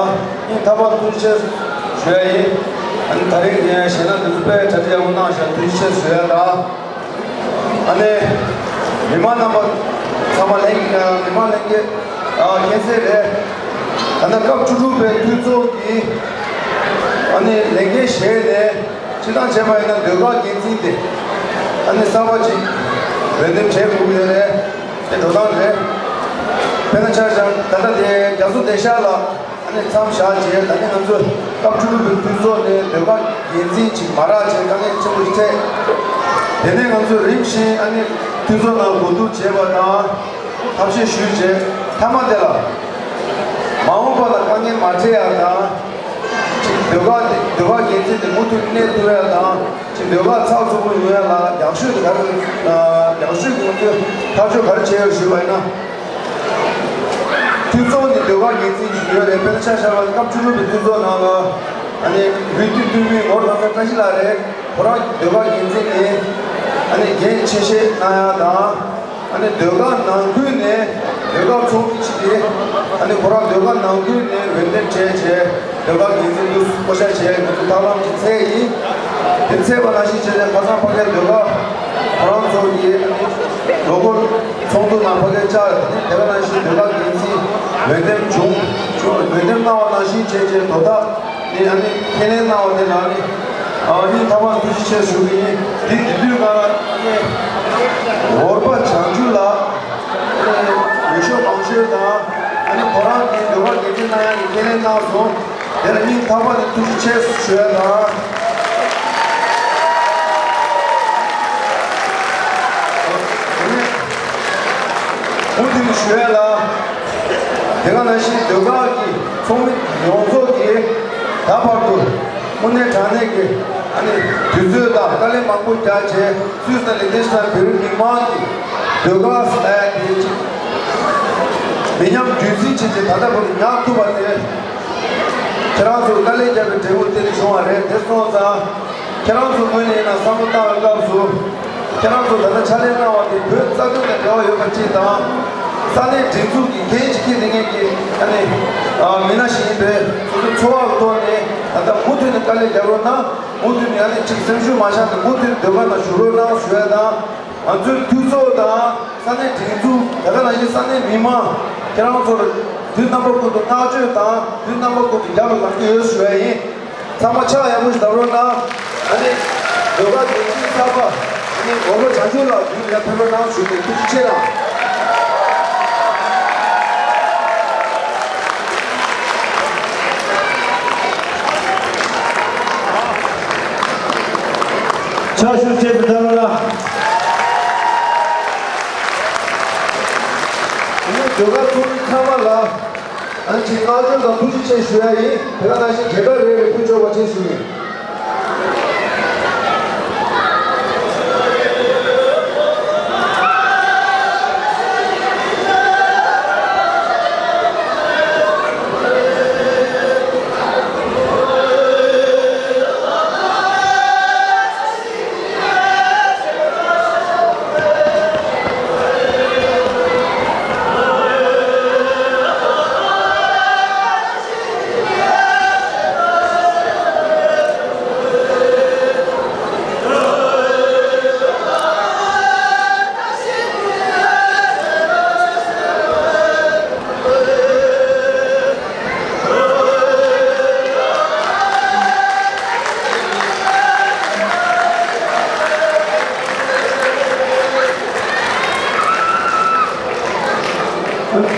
སྙིང་ཐག་པ་ཐུགས་རྗེ་ཆེ་ཞུ་ཡ་ཡིན། ཨ་ནི་ད་རིང་ངས་གཞས་སྣ་འདི་ཚོ་དཔེ་གྲ་སྒྲིག་ཡག་པོ་གནང་ཤག་ཐུགས་རྗེ་ཆེ་ཞུ་ཡ་དང་། ཨ་ནི། མི་མང་རྣམ་པ་ཚང་མ་ལྷན་རྒྱས། མི་མང་ལྷན་རྒྱས། ཨ། མཁྱེན་གསལ་རེད། ད་ལྟ་སྐབས་བཅུ་དྲུག་པའི་འཐུས་ཚོགས་ཀྱི་ཨ་ནི་ལས་འགན་བཞེས་ནས་སྤྱིར་བཏང་བྱས་པ་ཡིན་ན་ཟློས་གར་འགན་འཛིན་དེ་ཨ་ནི་གསར་པ་ཅིག་འོས་འདེམས་བྱེད་དགོས་ཀྱི་ཡོད་རེད། དེ་འགྲོ་སྟངས་རེད། དཔེར་ན་ཆ་བཞག་ད་ལྟ་དེ་རྒྱ་མཚོ་བདེ་ཤར་ལགས། ཨ་ནི་མཚམས་བཞག་རྗེས་ད་ནི་ང་ཚོས་སྐབས་བཅུ་དྲུག་པའི་འཐུས་ཚོགས་ནས་ཟློས་གར་འགན་འཛིན་ཅིག་མ་རག་བྱས་དཀའ་ངལ་ཆེན་པོ་ཞིག་འཕྲད། དེ་ནས་ང་ཚོས་རིམ་བཞིན་ཨ་ནི་འཐུས་ཚོགས་ནང་གོ་བསྡུར་བྱས་པ་དང་ཐབས་ཤེས་ཞུས་རྗེས་མཐའ་མ་དེ་ལ་མ་འོངས་པ་ལ་དཀའ་ངལ་མ་འཕྲད་ཡག་དང་། ཅིག་ཟློས་གར་དེ་ཟློས་གར་འགན་འཛིན་དེ་མུ་མཐུད་གནས་ཐུབ་ཡག་དང་། ཅིག་ཟློས་གར་ཚགས་ཚུད་པོ་ཡོང་ཡག་ལ་ཡག་ཤོས་དེ་ག་རེ། ཡག་ཤོས་ཀྱི་ང་ཚོས་ཐག་གཅོད་ག་རེ་བྱས་ཡོད་ཞུས་པ་ཡིན་ན། འཐུས་ཚོགས་ནས་ཟློས་གར་འགན་འཛིན་ཞིག་ཡོད་རེད། དཔེར་ན་ཆ་བཞག་པ་ན་སྐབས་བཅུ་དྲུག་པའི་འཐུས་ཚོགས་ནང་ལ་ཨ་ནི་འོས་བསྡུ་བསྡུ་མི་ངོར་ལྷ་ས་བཀྲ་ཤིས་ལགས་རེད། ཁོ་རང་ཟློས་གར་འགན་འཛིན་ནས་ཨ་ནི་འགན་ཆེ་བཞེས་གནང་ཡག་དང་། ཨ་ནི་ཟློས་གར་ནང་ཁུལ་ནས་ཟློས་གར་ཚོགས་མི་གཅིག་གིས་ཨ་ནི་ཁོ་རང་ཟློས་གར་ནང་ཁུལ་ནས་འོས་འདེམས་བྱས་བྱས་ཟློས་གར་འགན་འཛིན་དུ་བསྐོ་བཞག་བྱས་ང་ཚོ་ཐབས་ལམ་གཅིག་འཚོལ་ཡིན། དེ་འཚོལ་བ་ནང་བཞིན་བྱས་ནས་ཁ་སང་ཕ་གིར་ཟློས་གར་ཁོ་རང་ཚོ་གིས་ཨ་ནི་ལོ་འཁོར་ཚོགས་འདུ་ནང་ཕ་གིར་བཅར་ནས་དེ་ག་ནང་བཞིན་ཟློས་གར་འགན་འཛིན་འོས་འདེམས་བྱུང་། འོས་འདེམས་གནང་བ་ནང་བཞིན་བྱས་བྱས་དོ་བདག་ནི་ཨ་ནི་ཁས་ལེན་གནང་བ་དེ་ལ་ནི་ཨ་ནི་ཐབས་ལམ་ཐུགས་རྗེ་ཆེ་ཞུ་གི་ཡིན། དེ་དེ་དུས་ང་ཨ་ནི་འོར་པ་བྱང་ཆུབ་ལགས་ཨ་ནི་འོས་ཤོག་མང་ཤོས་དང་ཨ་ནི་ཁོ་རང་གིས་འདོད་པ་འགན་འཁྲི་གནང་ཡག་གི་ཁས་ལེན་གནང་སོང་། དེ་ལ་སྙིང་ཐག་པ་ནས་ཐུགས་རྗེ་ཆེ་ཞུ་ཡ་དང་། དེ་ནས་མུ་མཐུད་ནས་ཞུ་ཡ་ལ། དེ་ག་ནང་བཞིན་ཟློས་གར་གྱི་ཚོགས་མི་ཡོངས་རྫོགས་ཀྱིས་ད་བར་དུ་དངོས་གནས་དྲང་གནས་ཀྱི་ཨ་ནི་དུས་ཚོད་དང་དཀའ་ལས་མང་པོ་རྒྱག་བྱས་སུད་སི་དང་ལིག་ཏེན་ཤི་ཏན་བོད་རིགས་མི་མང་གི་ཟློས་གར་ཟེར་ཡ་དེ་ཅིག་མི་ཉམས་རྒྱུན་འཛིན་བྱེད་ཀྱི་ད་ལྟ་བར་དུ་ཉར་ཐུབ་པ་དེ། ཁྱེད་རང་ཚོ་དཀའ་ལས་བརྒྱབ་པའི་འབྲས་བུ་དེ་ནི་བྱུང་བ་རེད། དེ་སོང་ཙང་ཁྱེད་རང་ཚོ་ངོས་ནས་ཡིན་ན་བསམ་བློ་བཏང་བའི་སྐབས་སུ་ཁྱེད་རང་ཚོ་ད་ལྟ་ཕྱག་ལས་གནང་བ་དེ་བོད་རྩ་དོན་དང་འབྲེལ་བ་ཡོད་པ་གཅིག་དང་། ས་གནས་སྒྲིག་འཛུགས་ཀྱི་འགན་ཅིག་འཁྱེར་བསྡད་མཁན་གྱི་ཨ་ནི་མི་སྣ་ཞིག་ཡིན་པས་སོ་སོའི་འཚོ་བ་གི་ཐོག་ནས་ད་ལྟ་མུ་མཐུད་ནས་དཀའ་ལས་རྒྱག་རོགས་གནང་། མུ་མཐུད་ནས་ཨ་ནི་ཅིག་སེམས་ཤུགས་མ་ཆག་ནས་མུ་མཐུད་ནས་ཟློས་གར་ནང་ཞུགས་རོགས་གནང་ཞུ་ཡ་དང་། ང་ཚོའི་འཐུས་ཚོགས་དང་ས་གནས་སྒྲིག་འཛུགས་དེ་ག་ནང་བཞིན་ས་གནས་མི་མང་ཁྱེད་རང་ཚོར་དུས་རྣམ་པ་ཀུན་ཏུ་བསྔགས་བརྗོད་དང་དུས་རྣམ་པ་ཀུན་ཏུ་རྒྱབ་ལ་ལངས་ཀྱི་ཡོད་ཞུ་ཡ་ཡིན། ཚང་མ་ཕྱག་ཡག་པོ་ཞིག་བརྡབ་རོགས་གནང་། ཨ་ནི་ཟློས་གར་འགན་འཛིན་གསར་པ་ཨ་ནི་འོར་པ་བྱང་ཆུབ་ལགས་མདུན་ལ་ཕེབས་རོགས་གནང་ཞུ་ནས་ཐུགས་རྗེ་ཆེ་གནང་། ཕྱག་ཞུ་བྱེད་དུ་བཏང་ལ། ཟློས་གར་ཚོགས་མི་ཚང་མ་ལ་ཨ་ནི་བསྔགས་བརྗོད་དང་ཐུགས་རྗེ་ཆེ་ཞུ་ཡ་ཡིན། དེ་ག་ནང་བཞིན་གྲལ་ཁ་རེ་རེ་ཕུལ་ཆོག་པ་བྱེད་ཞུ་ཡིན།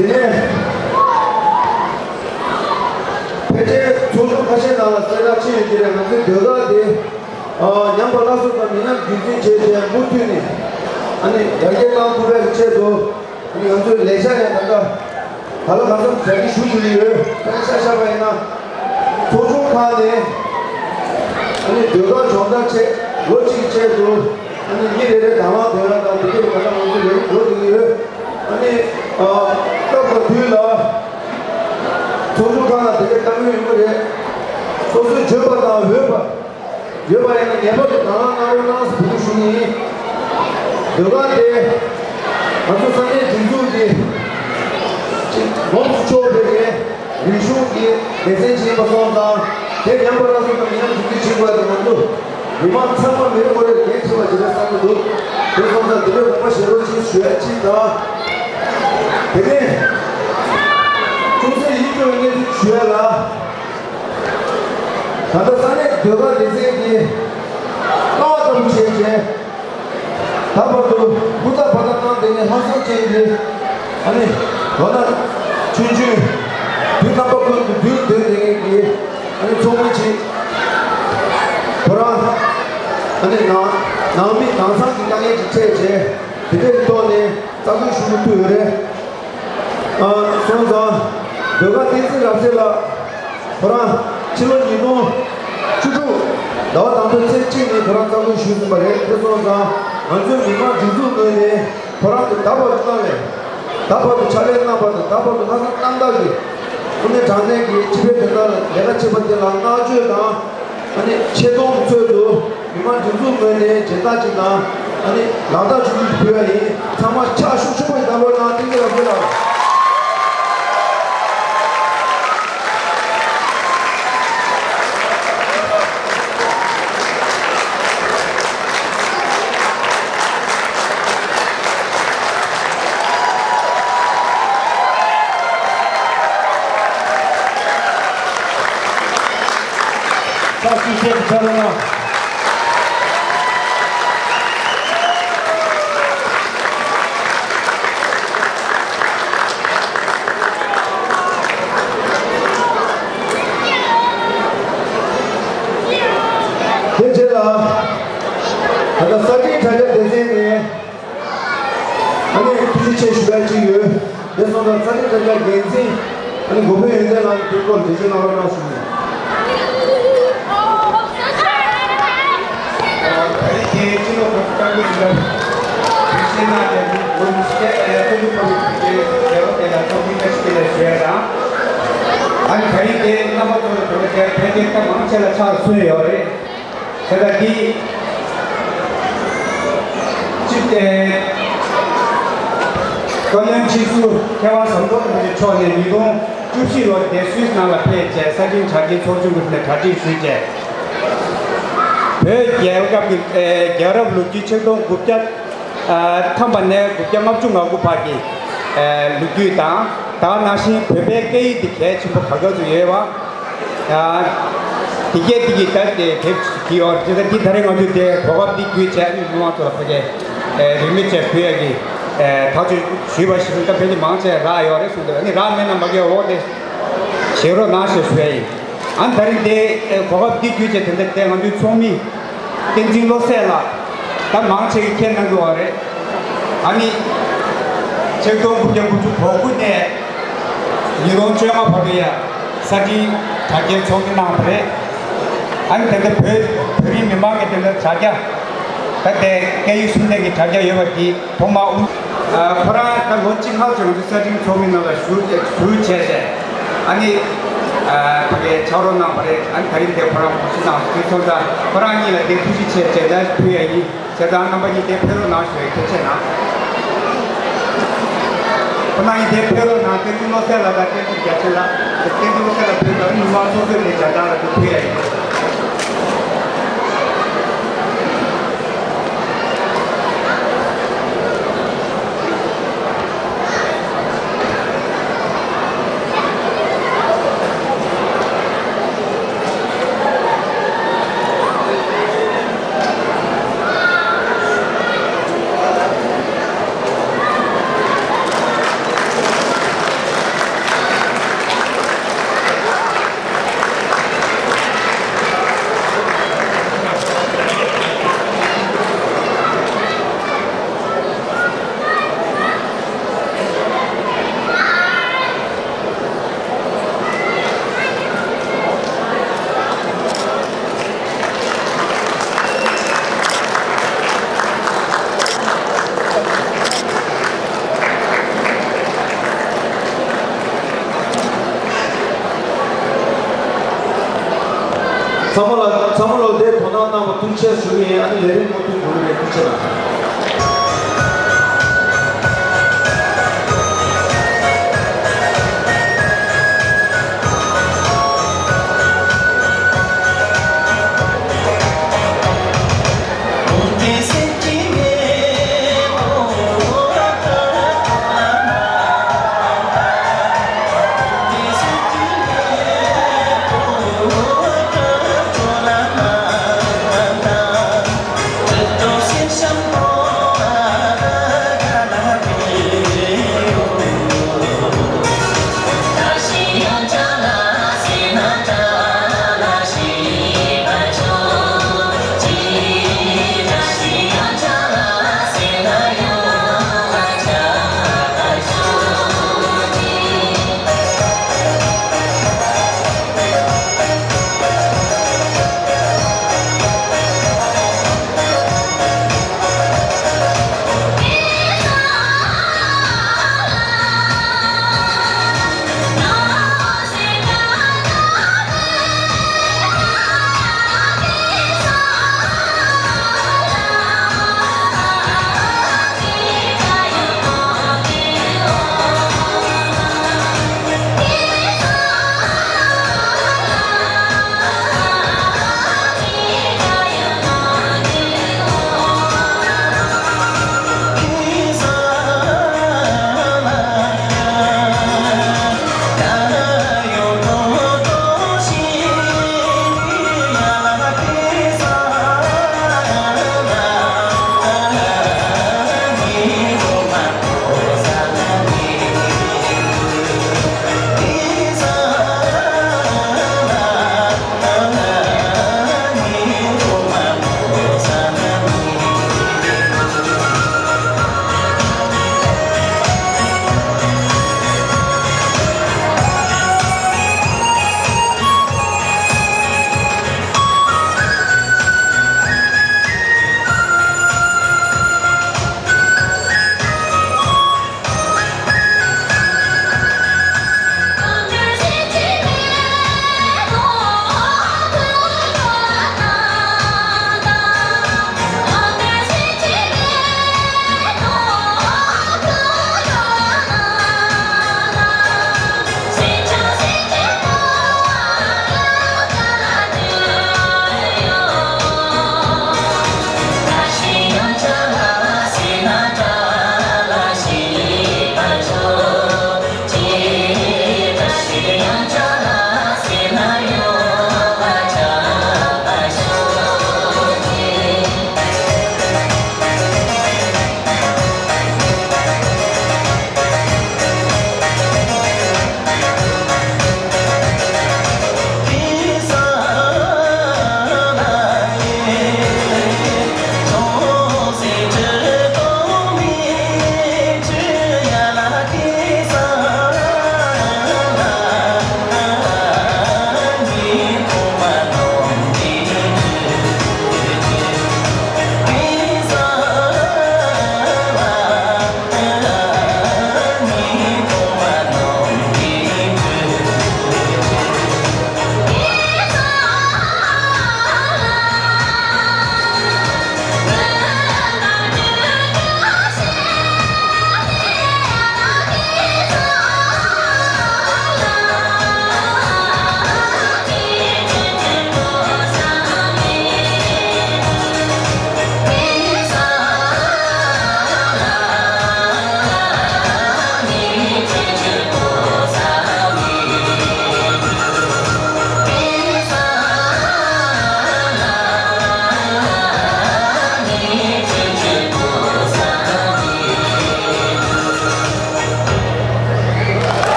དེ་ནས་ཕལ་ཆེར་ཚོགས་ཆུང་ཁ་ཤས་ནང་ལ་གསལ་བསྒྲགས་ཕྱིན་ཡོད་ཀྱི་རེད། ང་ཚོའི་ཟློས་གར་དེ་ཨ་ཉམས་པ་སླར་གསོ་དང་མི་ཉམས་རྒྱུན་འཛིན་བྱས་ཏེ་མུ་མཐུད་ནས་ཨ་ནི་ཡར་རྒྱས་གཏང་ཐུབ་པའི་ཆེད་དུ། ང་ཚོའི་ལས་འཆར་ཡང་ད་ལྟ་ག་ལ་གང་འཚམ་ཞལ་གྱིས་ཞུ་ཐུབ་ཀྱི་ཡོད། ཁ་ཤས་ཤ་ཤ་བ་ཡིན་ན་ཚོགས་ཆུང་ཁག་ནས་ཨ་ནི་ཟློས་གར་སྦྱོང་བརྡར་ཆེད་ལོ་གཅིག་ཆེད་དུ་ཨ་ནི་མི་རེ་རེ་དང་བླངས་དོན་ལ་དང་དེ་གས་ད་ལྟ་ང་ཚོའི་ལས་རིམ་འགྲོ་བསྡད་ཀྱི་ཡོད། ཨ་ནི་སྐབས་དང་དུས་ལ་ཚོགས་ཆུང་ཁག་ལ་དེ་གས་ལྟ་སྐྱོང་ཡོང་གི་རེད། སོ་སོའི་བརྗོད་པ་དང་འོས་པ། ཡོད་པ་ཡིན་ན་ངེས་པར་དུ་དང་བླངས་གནང་རོགས་གནང་ཟེར་འབོད་སྐུལ་ཞུ་གི་ཡིན། ཟློས་གར་དེ་ང་ཚོ་ས་གནས་སྒྲིག་འཛུགས་ཀྱི་ཅིག་ལོངས་སུ་སྤྱོད་པའི་གི་ རིག་གཞུང་གི་སྡེ་ཚན་ཅིག་ཡིན་པ་སོང་ཙང་། དེ་ཉམས་པ་སླར་གསོ་དང་ཉམས་འགྱུར་གྱི་བྱེད་དགོས་དེ་ང་ཚོ་མི་མང་ཚང་མ་མི་རེ་ངོ་རེར་འགན་འཁྲི་བ་ཞིག་རེད་བསམ་གྱི་འདུག་དེ་སོང་ཙང་དེ་འདྲའི་དགོངས་པ་བཞེས་རོགས་གྱིས་ཞུ་ཡ་གཅིག་དང་། དེ་ནས་ཅུང་ཟད་ཡིད་སྐྱོ་བའི་གནས་ཚུལ་ཞུ་ཡ་ལ། ད་ལྟ་ས་གནས་ཟློས་གར་སྡེ་ཚན་གྱིས་ལྟ་བ་ལྟ་བུ་བྱས་རྗེས། ད་བར་དུ་སྐུ་ཚབ་བར་ཐག་བཏང་སྟེ་ནས་ལྷག་བསམ་ཅན་གྱི་ཨ་ནི་ལོ་ན་ཆུང་ཆུང་དུས་རྣམ་པ་ཀུན་ཏུ་དུས་སྟོན་དེ་ངེད་ཀྱི་ཨ་ནི་ཚོགས་མི་ཅིག་ཁོ་རང་ཨ་ནི་ནང་ནང་མི་དྭངས་གཙང་གི་དཀའ་ངལ་ཅིག་འཕྲད་རྗེས་དེ་འདྲའི་ཐོག་ནས་རྩ་དགོངས་ཞུ་གི་ཐུབ་ཡོད་རེད། ཨ་སོང་ཙང་ཟློས་གར་བསྟན་འཛིན་རབ་གསལ་ལགས། ཁོ་རང་ཕྱི་ལོ་ཉིས་སྟོང་བཅུ་དྲུག་ཟླ་བ་དང་པོའི་ཚེས་གཅིག་ཉིན་ཁོ་རང་རྩ་དགོངས་ཞུས་ཟིན་པ་རེད། དེ་སོང་ཙང་ང་ཚོའི་མི་མང་སྒྲིག་འཛུགས་ངོས་ནས་ཁོ་རང་གི་ད་བར་དུ་གནང་བའི་ད་བར་དུ་ཕྱག་ལས་གནང་བ་དང་ད་བར་དུ་ལྷག་བསམ་རྣམ་དག་གིས་དངོས་གནས་དྲང་གནས་ཀྱི་སྤྱི་པའི་དོན་དག་ལ་ལས་ཀ་བྱེད་པ་དེ་ལ་བསྔགས་བརྗོད་དང་ཨ་ནི་ཆེ་མཐོང་གི་ཚུལ་དུ་མི་མང་སྒྲིག་འཛུགས་ངོས་ནས་སྦྱིན་བདག་ཅིག་དང་ཨ་ནི་ལག་བརྡ་ཞུ་རྒྱུ་ཞིག་ཕུལ་བ་ཡིན། ཚང་མ་ཕྱག་ཤུགས་ཆེན་པོ་ཞིག་བརྡབ་རོགས་གནང་། བསྟན་འཛིན་རབ་གསལ་ལགས། ཕྱག་ཤུགས་ཆེ་རུ་གཏོང་རོགས་གནང་། དེ་རྗེས་ལ་ད་ལྟ་གསར་འཕྲིན་དྲ་རྒྱ་སྡེ་ཚན་ནས་ཨ་ནི་ཐུགས་རྗེ་ཆེ་ཞུ་ཡ་གཅིག་ཡོད། དེ་སོང་ཙང་གསར་འཕྲིན་དྲ་རྒྱ་འགན་འཛིན་ཨ་ནི་འགོ་དཔོན་ཡོན་ཏན་ལགས་ཀྱིས་དེའི་སྐོར་འགྲེལ་བརྗོད་གནང་རོགས་གནང་ཞུ་ཡིན། ད་རེས་ཀྱི་སྤྱི་ལོ་ཁ་ཤས་ཀྱི་ལ་དུས་ཆེན་ནང་ལས་མི་དགོན་སྐད་ལ་ཚོགས་འདུ་སྐོར་གྱི་རྒྱལ་བ་དེ་ལ་ཚོགས་མི་ཁ་ཤས་ཀྱི་ལ་ཞུ་ཡ་དང་། ཨ་ནི་ད་རེས་ཀྱི་རྣམ་པ་ཚོ་ལ་དོ་སྣང་བྱས་ཕན་ཚུན་སྐད་མང་ཆེ་ལ་ཕྱག་སོན་ཡོད་རེད། དེ་ལྟར་འདི་སྤྱི་བཀའ་བློན་ཁྲི་ཟུར་མཁས་དབང་ཟམ་གདོང་རིན་པོ་ཆེ་མཆོག་ནས་ཉིས་སྟོང་བཅུ་བཞི་ལོར་འདིར་སུད་སི་ནང་ལ་ཕེབས་རྗེས་གསར་འཕྲིན་དྲ་རྒྱའི་ཚོགས་ཆུང་གི་ནས་གྲ་སྒྲིག་ཞུས་རྗེས། བོད་རྒྱལ་ཁབ་ཀྱི་རྒྱལ་རབས་ལོ་རྒྱུས་ཆིག་སྟོང་དགུ་བརྒྱ་ཐམ་པ་ནས་དགུ་བརྒྱ་ལྔ་བཅུ་ང་དགུ་བར་གྱི་ལོ་རྒྱུས་དང་། ད་ག་ནང་བཞིན་བོད་པའི་སྐད་ཡིག་འདི་གལ་ཆེན་པོ་ག་ག་ཚོད་ཡོད་པ། ཡང་། དེ་གས་དེ་གི་ད་དེ་དེབ་ཀྱི་ཡོད་རེད། དེ་ད་དེ་ད་རེས་ང་ཚོས་དེ་གོ་སྐབས་འདི་བརྒྱུད་བྱས་ཨ་ནི་མི་མང་ཚོ་ལ་ཕ་གི་རིན་མེད་བཅས་ཕུལ་ཡ་གི་ཐག་གཅོད་ཞུས་པ་ཞིག་ད་ཕལ་ཆེར་མང་ཆེ་རག་ཡོད་རེད་གསུངས་འདུག་ཨ་ནི་རག་མེད་ན་མ་གི་འོ་དེ་བཞེས་རོགས་གནང་ཞེས་ཞུ་ཡ་ཡིན། ཨ་ནི་ད་རིང་དེ་གོ་སྐབས་འདི་བརྒྱུད་བྱས་དེ་འདྲ་དེ་ང་ཚོའི་ཚོགས་མི། བསྟན་འཛིན་བློ་གསལ་ལགས། ད་མང་ཆེ་གིས་མཁྱེན་གནང་གི་ཡོད་རེད། ཨ་ནི། ཆིག་སྟོང་དགུ་བརྒྱ་དགུ་བཅུ་གོ་དགུ་ནས་ཉིས་སྟོང་བཅོ་ལྔ་བར་དུ་ཡང་གསར་འཕྲིན་དྲ་རྒྱའི་ཚོགས་མི་གནང་བ་རེད། ཨ་ནི་ད་ལྟ་བོད་བོད་རིགས་མི་མང་གི་དེ་འདྲ་དྲ་རྒྱ། ད་ལྟའི་སྐད་ཡིག་གསུམ་ལྡན་གྱི་དྲ་རྒྱ་ཡོད་པ་འདི་ཐོག་མར་དབུ། ཨ་ཁོ་རང་ད་ལོ་གཅིག་ལྷག་ཙམ་ང་ཚོ་གསར་འཕྲིན་ཚོགས་མི་ནང་ལ་ཞུགས་ཞུགས་བྱས་ཏེ། ཨ་ནི། ཨ་ཕ་གིར་ཕྱག་རོགས་གནང་བ་རེད། ཨ་ནི་ད་རིང་དེ་ཁོ་རང་གོ་སྒྲིག་གནང་སོང་དུས་ཙང་ཁོ་རང་གཉིས་ལ་དེ་ཐུགས་རྗེ་ཆེ་ཞེས་འབྲེལ་ཟླ་ཕུལ་ཡ་ཡིན། བྱས་ཙང་རྣམ་པ་གཉིས་དེ་ཕེབས་རོགས་གནང་ཞུ་བའི་ཐུགས་རྗེ་གནང་། ཁོ་རང་གཉིས་དེ་ཕེབས་རོགས་གནང་། བསྟན་འཛིན་བློ་གསལ་ལགས་དང་བསྟན་འཛིན་རྒྱ་ཆེན་ལགས། བསྟན་འཛིན་བློ་གསལ་ལགས་ཕེབས་དང་མི་མང་ཚོགས་གཙོས་དེ་བྱ་བཏང་ལ་དེ་ཕུལ་ཡ་ཡིན། ཚང་མ་ལ་ཚང་མ་ལ་དེར་དོ་སྣང་གནང་བར་ཐུགས་རྗེ་ཆེ་ཞུ་གི་ཡིན། ཨ་ནི་ལས་རིམ་མུ་མཐུད་འགྲོ་གི་རེད། ཐུགས་རྗེ་གནང་།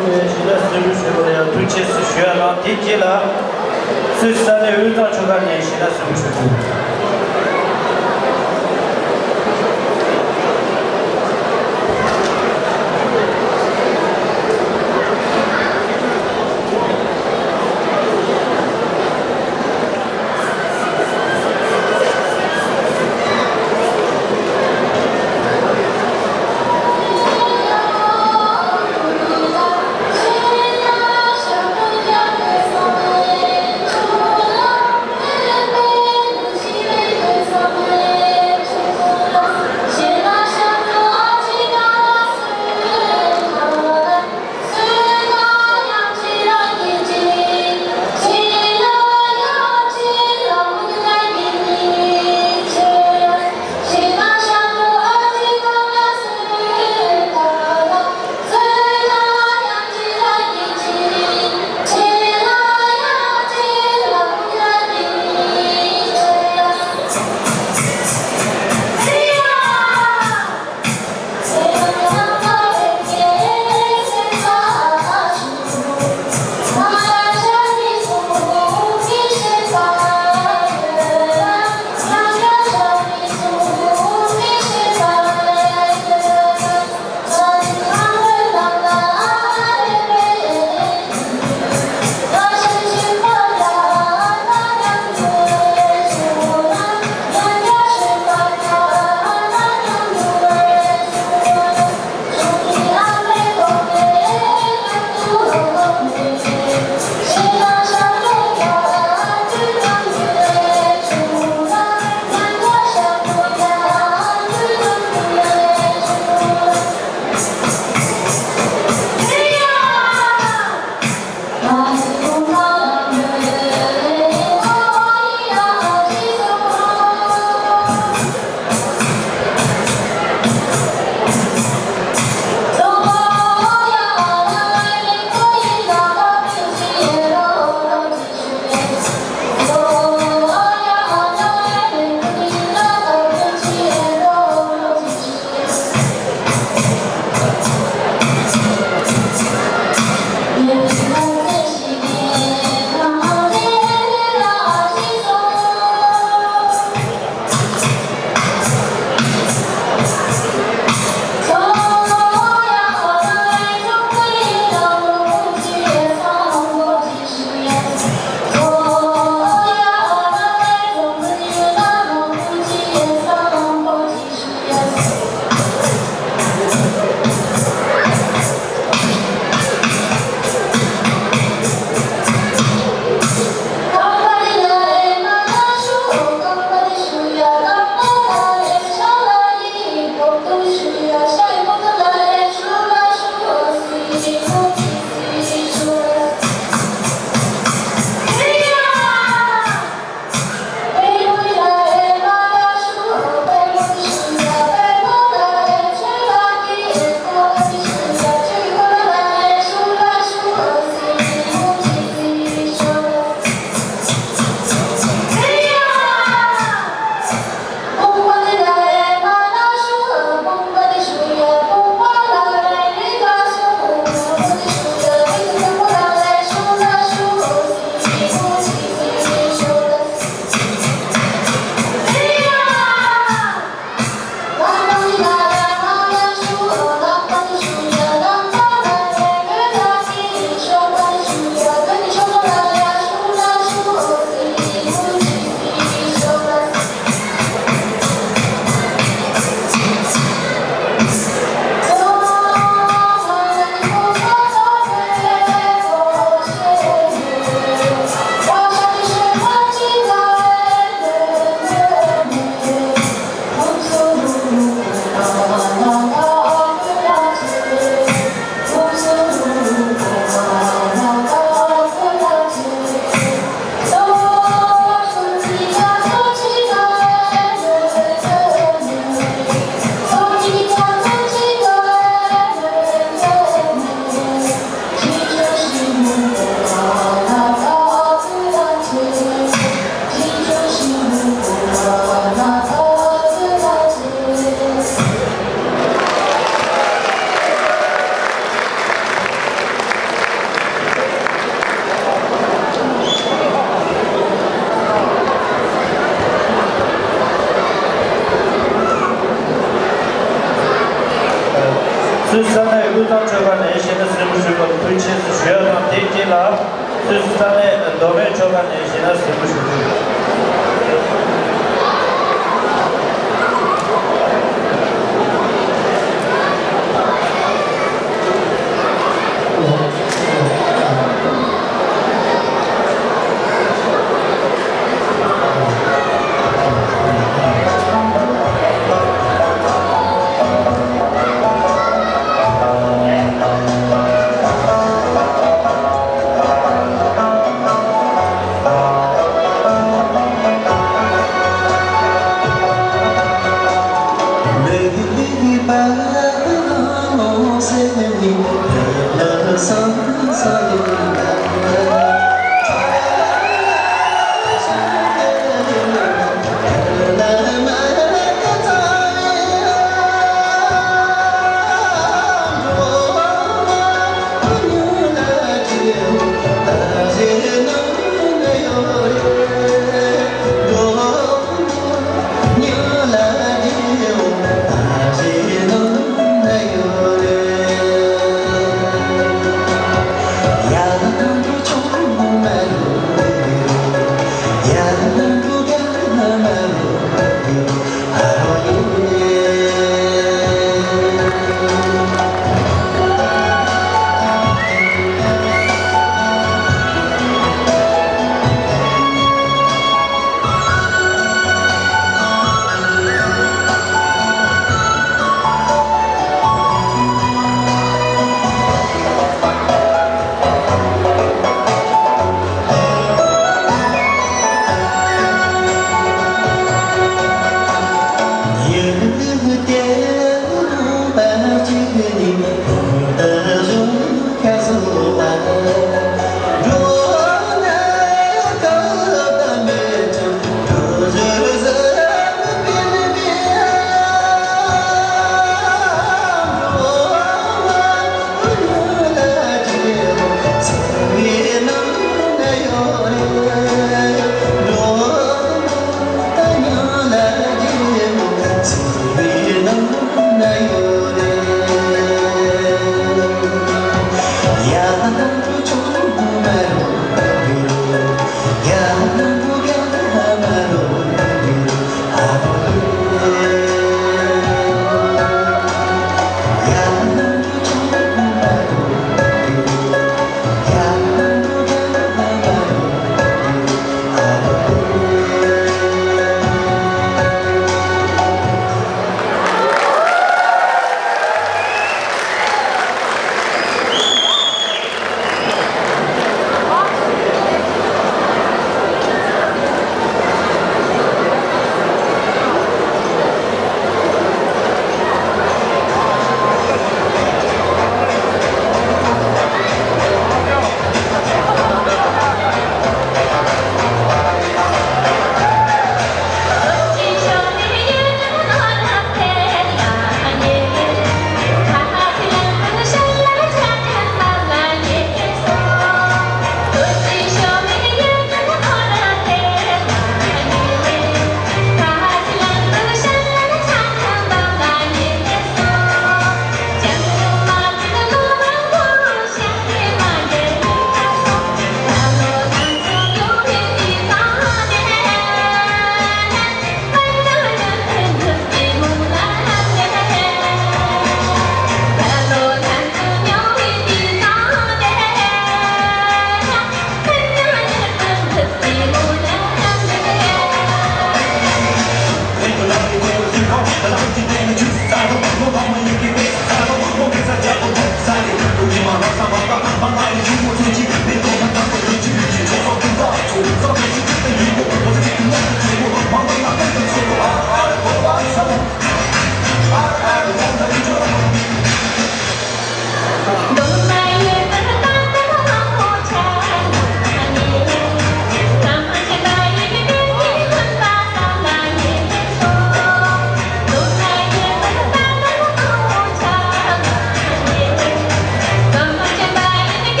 ནས་ཞི་ལ་གསོལ་འདེབས་ཞུ་བར་ཡང་ཐུགས་རྗེ་ཆེ་ཞུ་ཡ་ལ། དེ་རྗེས་ལ་སུད་སི་ས་གནས་དབུས་གཙང་ཆུ་སྒར་ནས་ཞི་ལ་གསོལ་འདེབས་ཞུ་རྒྱུ། ནས་གཞས་སྣ་གཟིགས་མོ་ཞུ་བར་ཐུགས་རྗེ་ཆེ་ཞུ་ཡ་དང་། དེའི་རྗེས་ལ་སུད་སི་ས་གནས་མདོ་སྨད་ཆོལ་ཁ་ནས་གཞས་སྣ་གཟིགས་མོ་ཞུ་རྒྱུ།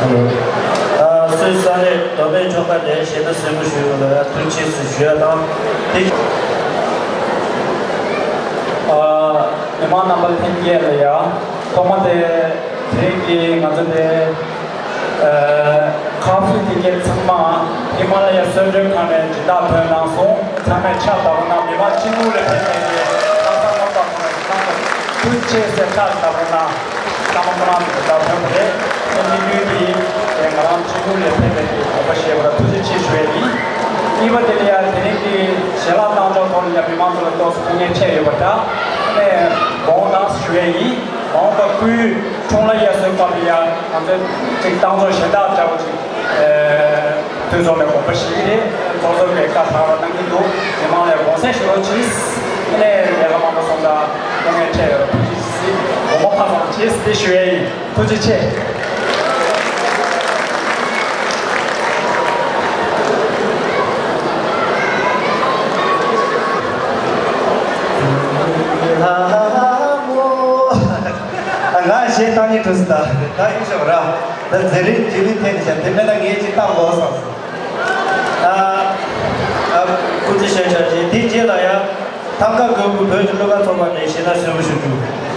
ཨ། སུད་སི་ནས་མདོ་སྨད་ཕྱོགས་ཁག་ནས་གཞས་སྣ་གཟིགས་མོ་ཞུ་བ་ལ་ཐུགས་རྗེ་ཆེ་ཞུ་ཡ་དང་། དེ། ཨ། མི་མང་རྣམ་པ་ལྷན་རྒྱས་ལ་ཡ། ཐོག་མ་དེ། དེ་རིང་གི་ང་ཚོ་འདི། ཨ། ཁ་ཧྥི་དེ་གའི་ཚང་མ་ཧི་མ་ལ་ཡ་གསོལ་མགྲོན་ཁང་ནས་སྦྱིན་བདག་ཐོན་གནང་སོང་། ཚང་མས་ཕྱག་བརྡབ་གནང་། མི་མང་གཅིག་པུ་ལས་ཕེབས་མེད་དེ། ལྷག་བསམ་རྣམ་དག་ཚང་མས་ཐུགས་རྗེ་ཆེ་ཟེར་ཕྱག་བརྡབ་གནང་། ཚང་མ་ཁོ་རང་གི་སྦྱིན་བདག་ཐོན་པ་རེད། དེ་ནི་ལུས་དེ་ང་རང་གཅིག་པུ་ལས་ཕེབས་མེད་དེ་དགོངས་པ་བཞེས་པར་ཐུགས་རྗེ་ཆེ་ཞུ་ཡས་ཡིན། གཉིས་པ་དེ་ལ་ཡ་དེ་རིང་གི་ཞལ་ལག་བཏང་ཕྱོགས་ཐོག་ལ་ཡ་མི་མང་ཚོ་ལ་ཏོག་ཙམ་ཐུགས་ཉེས་ཆེ་ཡོད་པ་འདྲ། ཨ་ནི་དགོངས་དག་ཞུ་ཡས་ཡིན། མ་འོངས་པ་སྐུའི་འཁྲུངས་ལྷ་དབྱར་གསོལ་སྐབས་ལ་ཡང་ང་ཚོས་ཅིག་བཏང་ཚོགས་གཞན་དག་འདྲ་བོ་ཅིག་ཨེ་དུས་ཚོད་ནས་དགོངས་པ་བཞེས་ཀྱི་རེད། ཚོགས་གཙོ་གིས་བཀའ་ཐག་རོ་གནང་གི་འདུག་དེ་མང་ལས་དགོངས་སེལ་ཞུ་རོགས་གྱིས། ཨ་ནས་ལས་ཀ་མང་པོ་སོང་ཙང་དཀའ་ངལ་འཕྲད་ཡོད་རེད། ཐུགས་རྗེ་ཆེ། དགོངས་པ་མ་ཚོམ་བྱེད་ཟེར་ཞུ་ཡས་ཡིན། ཐུགས་རྗེ་ཆེ། ང་གཞས་བཏང་ཉིན་གྲུ་སི་ད་ད་ཡིན་ཤོག་ར། ད་མཛད་རིམ་རྒྱུན་ལས་ཐད་ནས་བྱ་དེ་མེད་ན་ངས་ཅིག་བཏང་དགོས་བསམ་སོང་། ད་ད་སྐུ་ཚེ་ཞབས་བཞག་ཅིག་དེ་རྗེས་ལ་ཡང་། ཐང་ག་དགོན་པའི་བོད་ཀྱི་གླུ་གར་ཚོགས་པ་ནས་གཞས་སྣ་གསོལ་བ་ཞུ་རྒྱུ།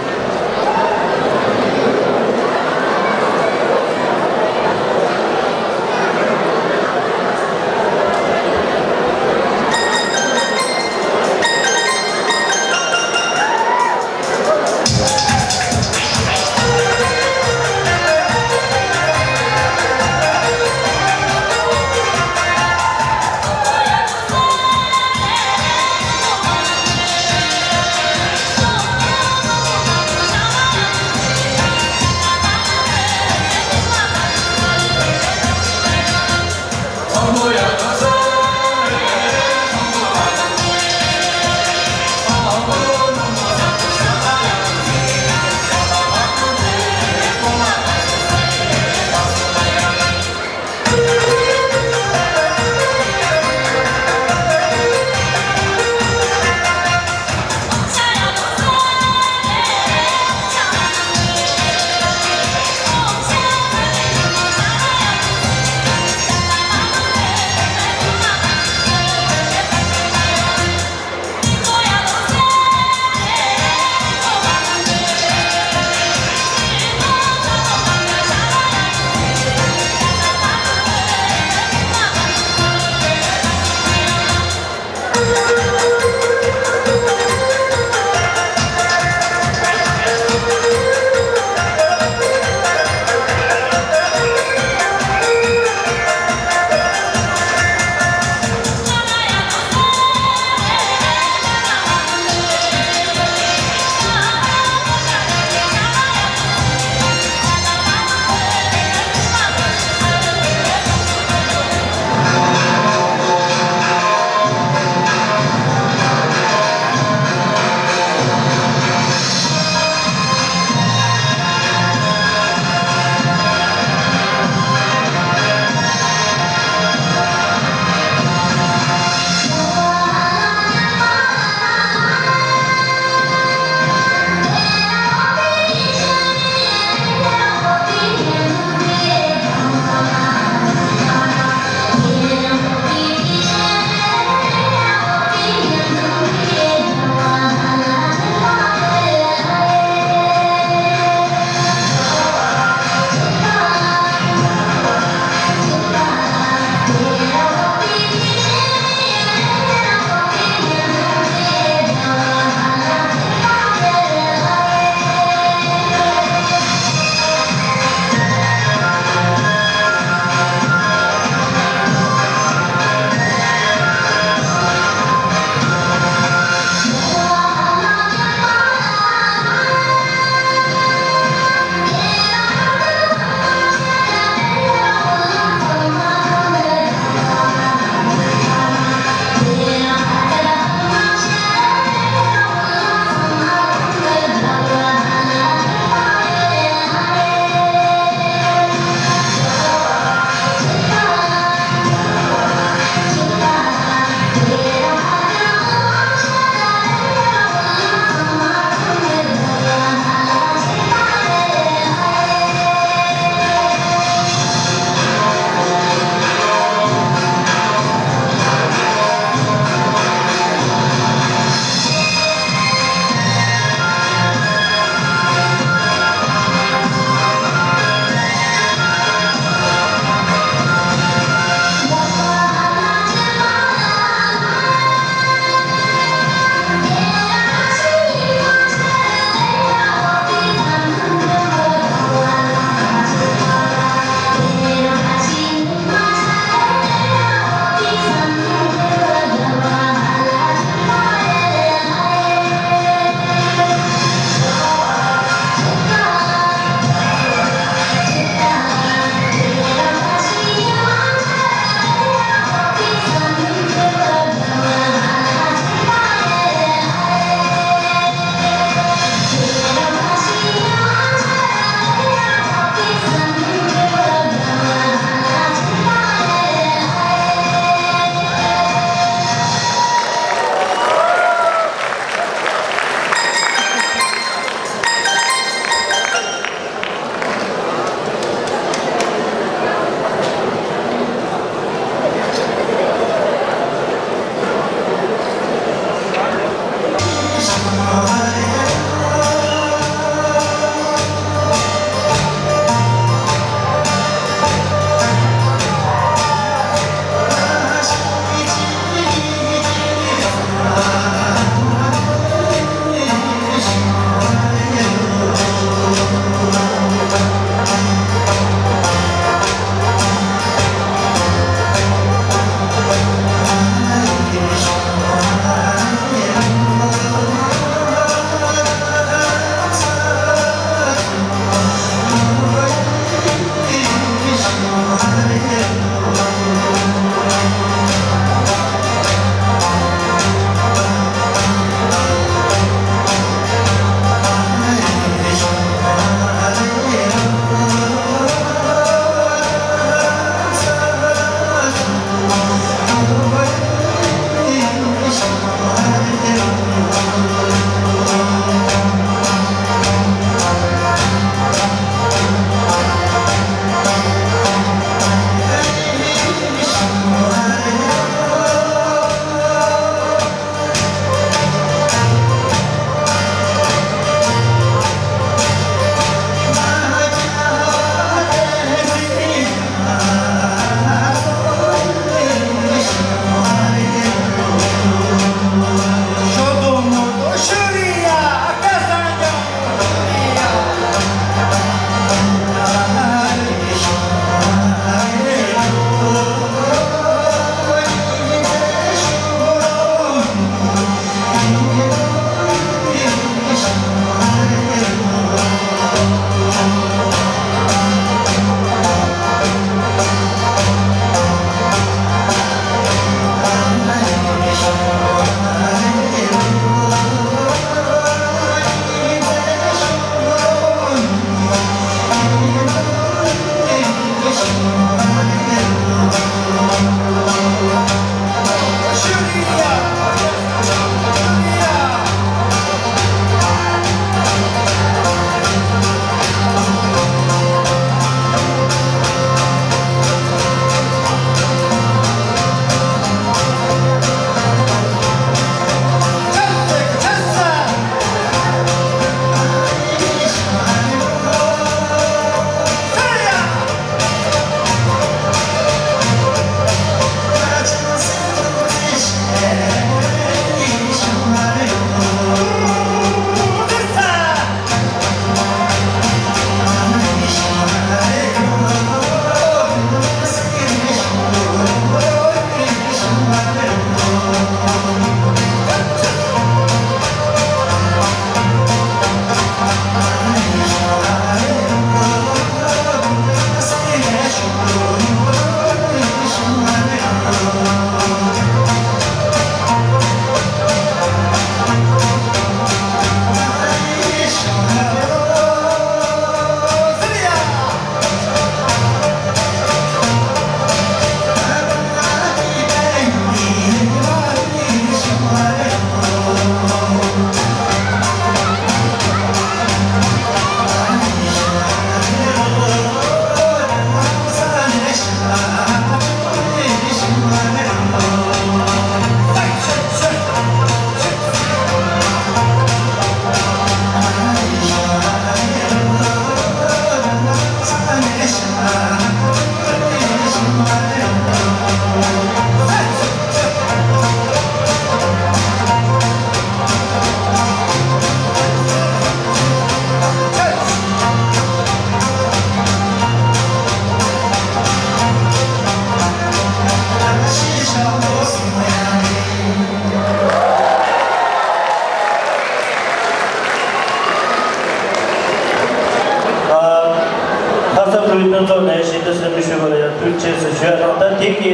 སྤྱི་ཚོགས་ནས་ཞལ་འདེབས་གསན་མི་ཞུ་བར་ཡང་ཐུགས་རྗེ་ཆེ་ཞུ་ཡ་དང་། ད་དེ་གི་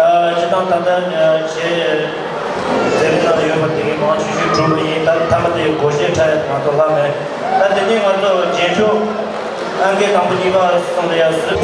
ཨ་སྤྱི་བཏང་ད་ལྟ་ཞལ་འདེབས་གནང་ཡོད་པ་དེ་གི་མང་ཆེ་ཤོས་གྲུབ་པ་ཡིན། ད་མཐའ་མ་དེ་སྒོར་གཞས་འཁྲབ་ཡ་དེ་ང་ཚོ་ལྷག་མེད། ད་དེ་ནས་ང་ཚོ་རྒྱན་ཤོག་ཨང་ཀི་དང་པོ་གཉིས་པ་གསུམ་ལ་ཡ་སུ།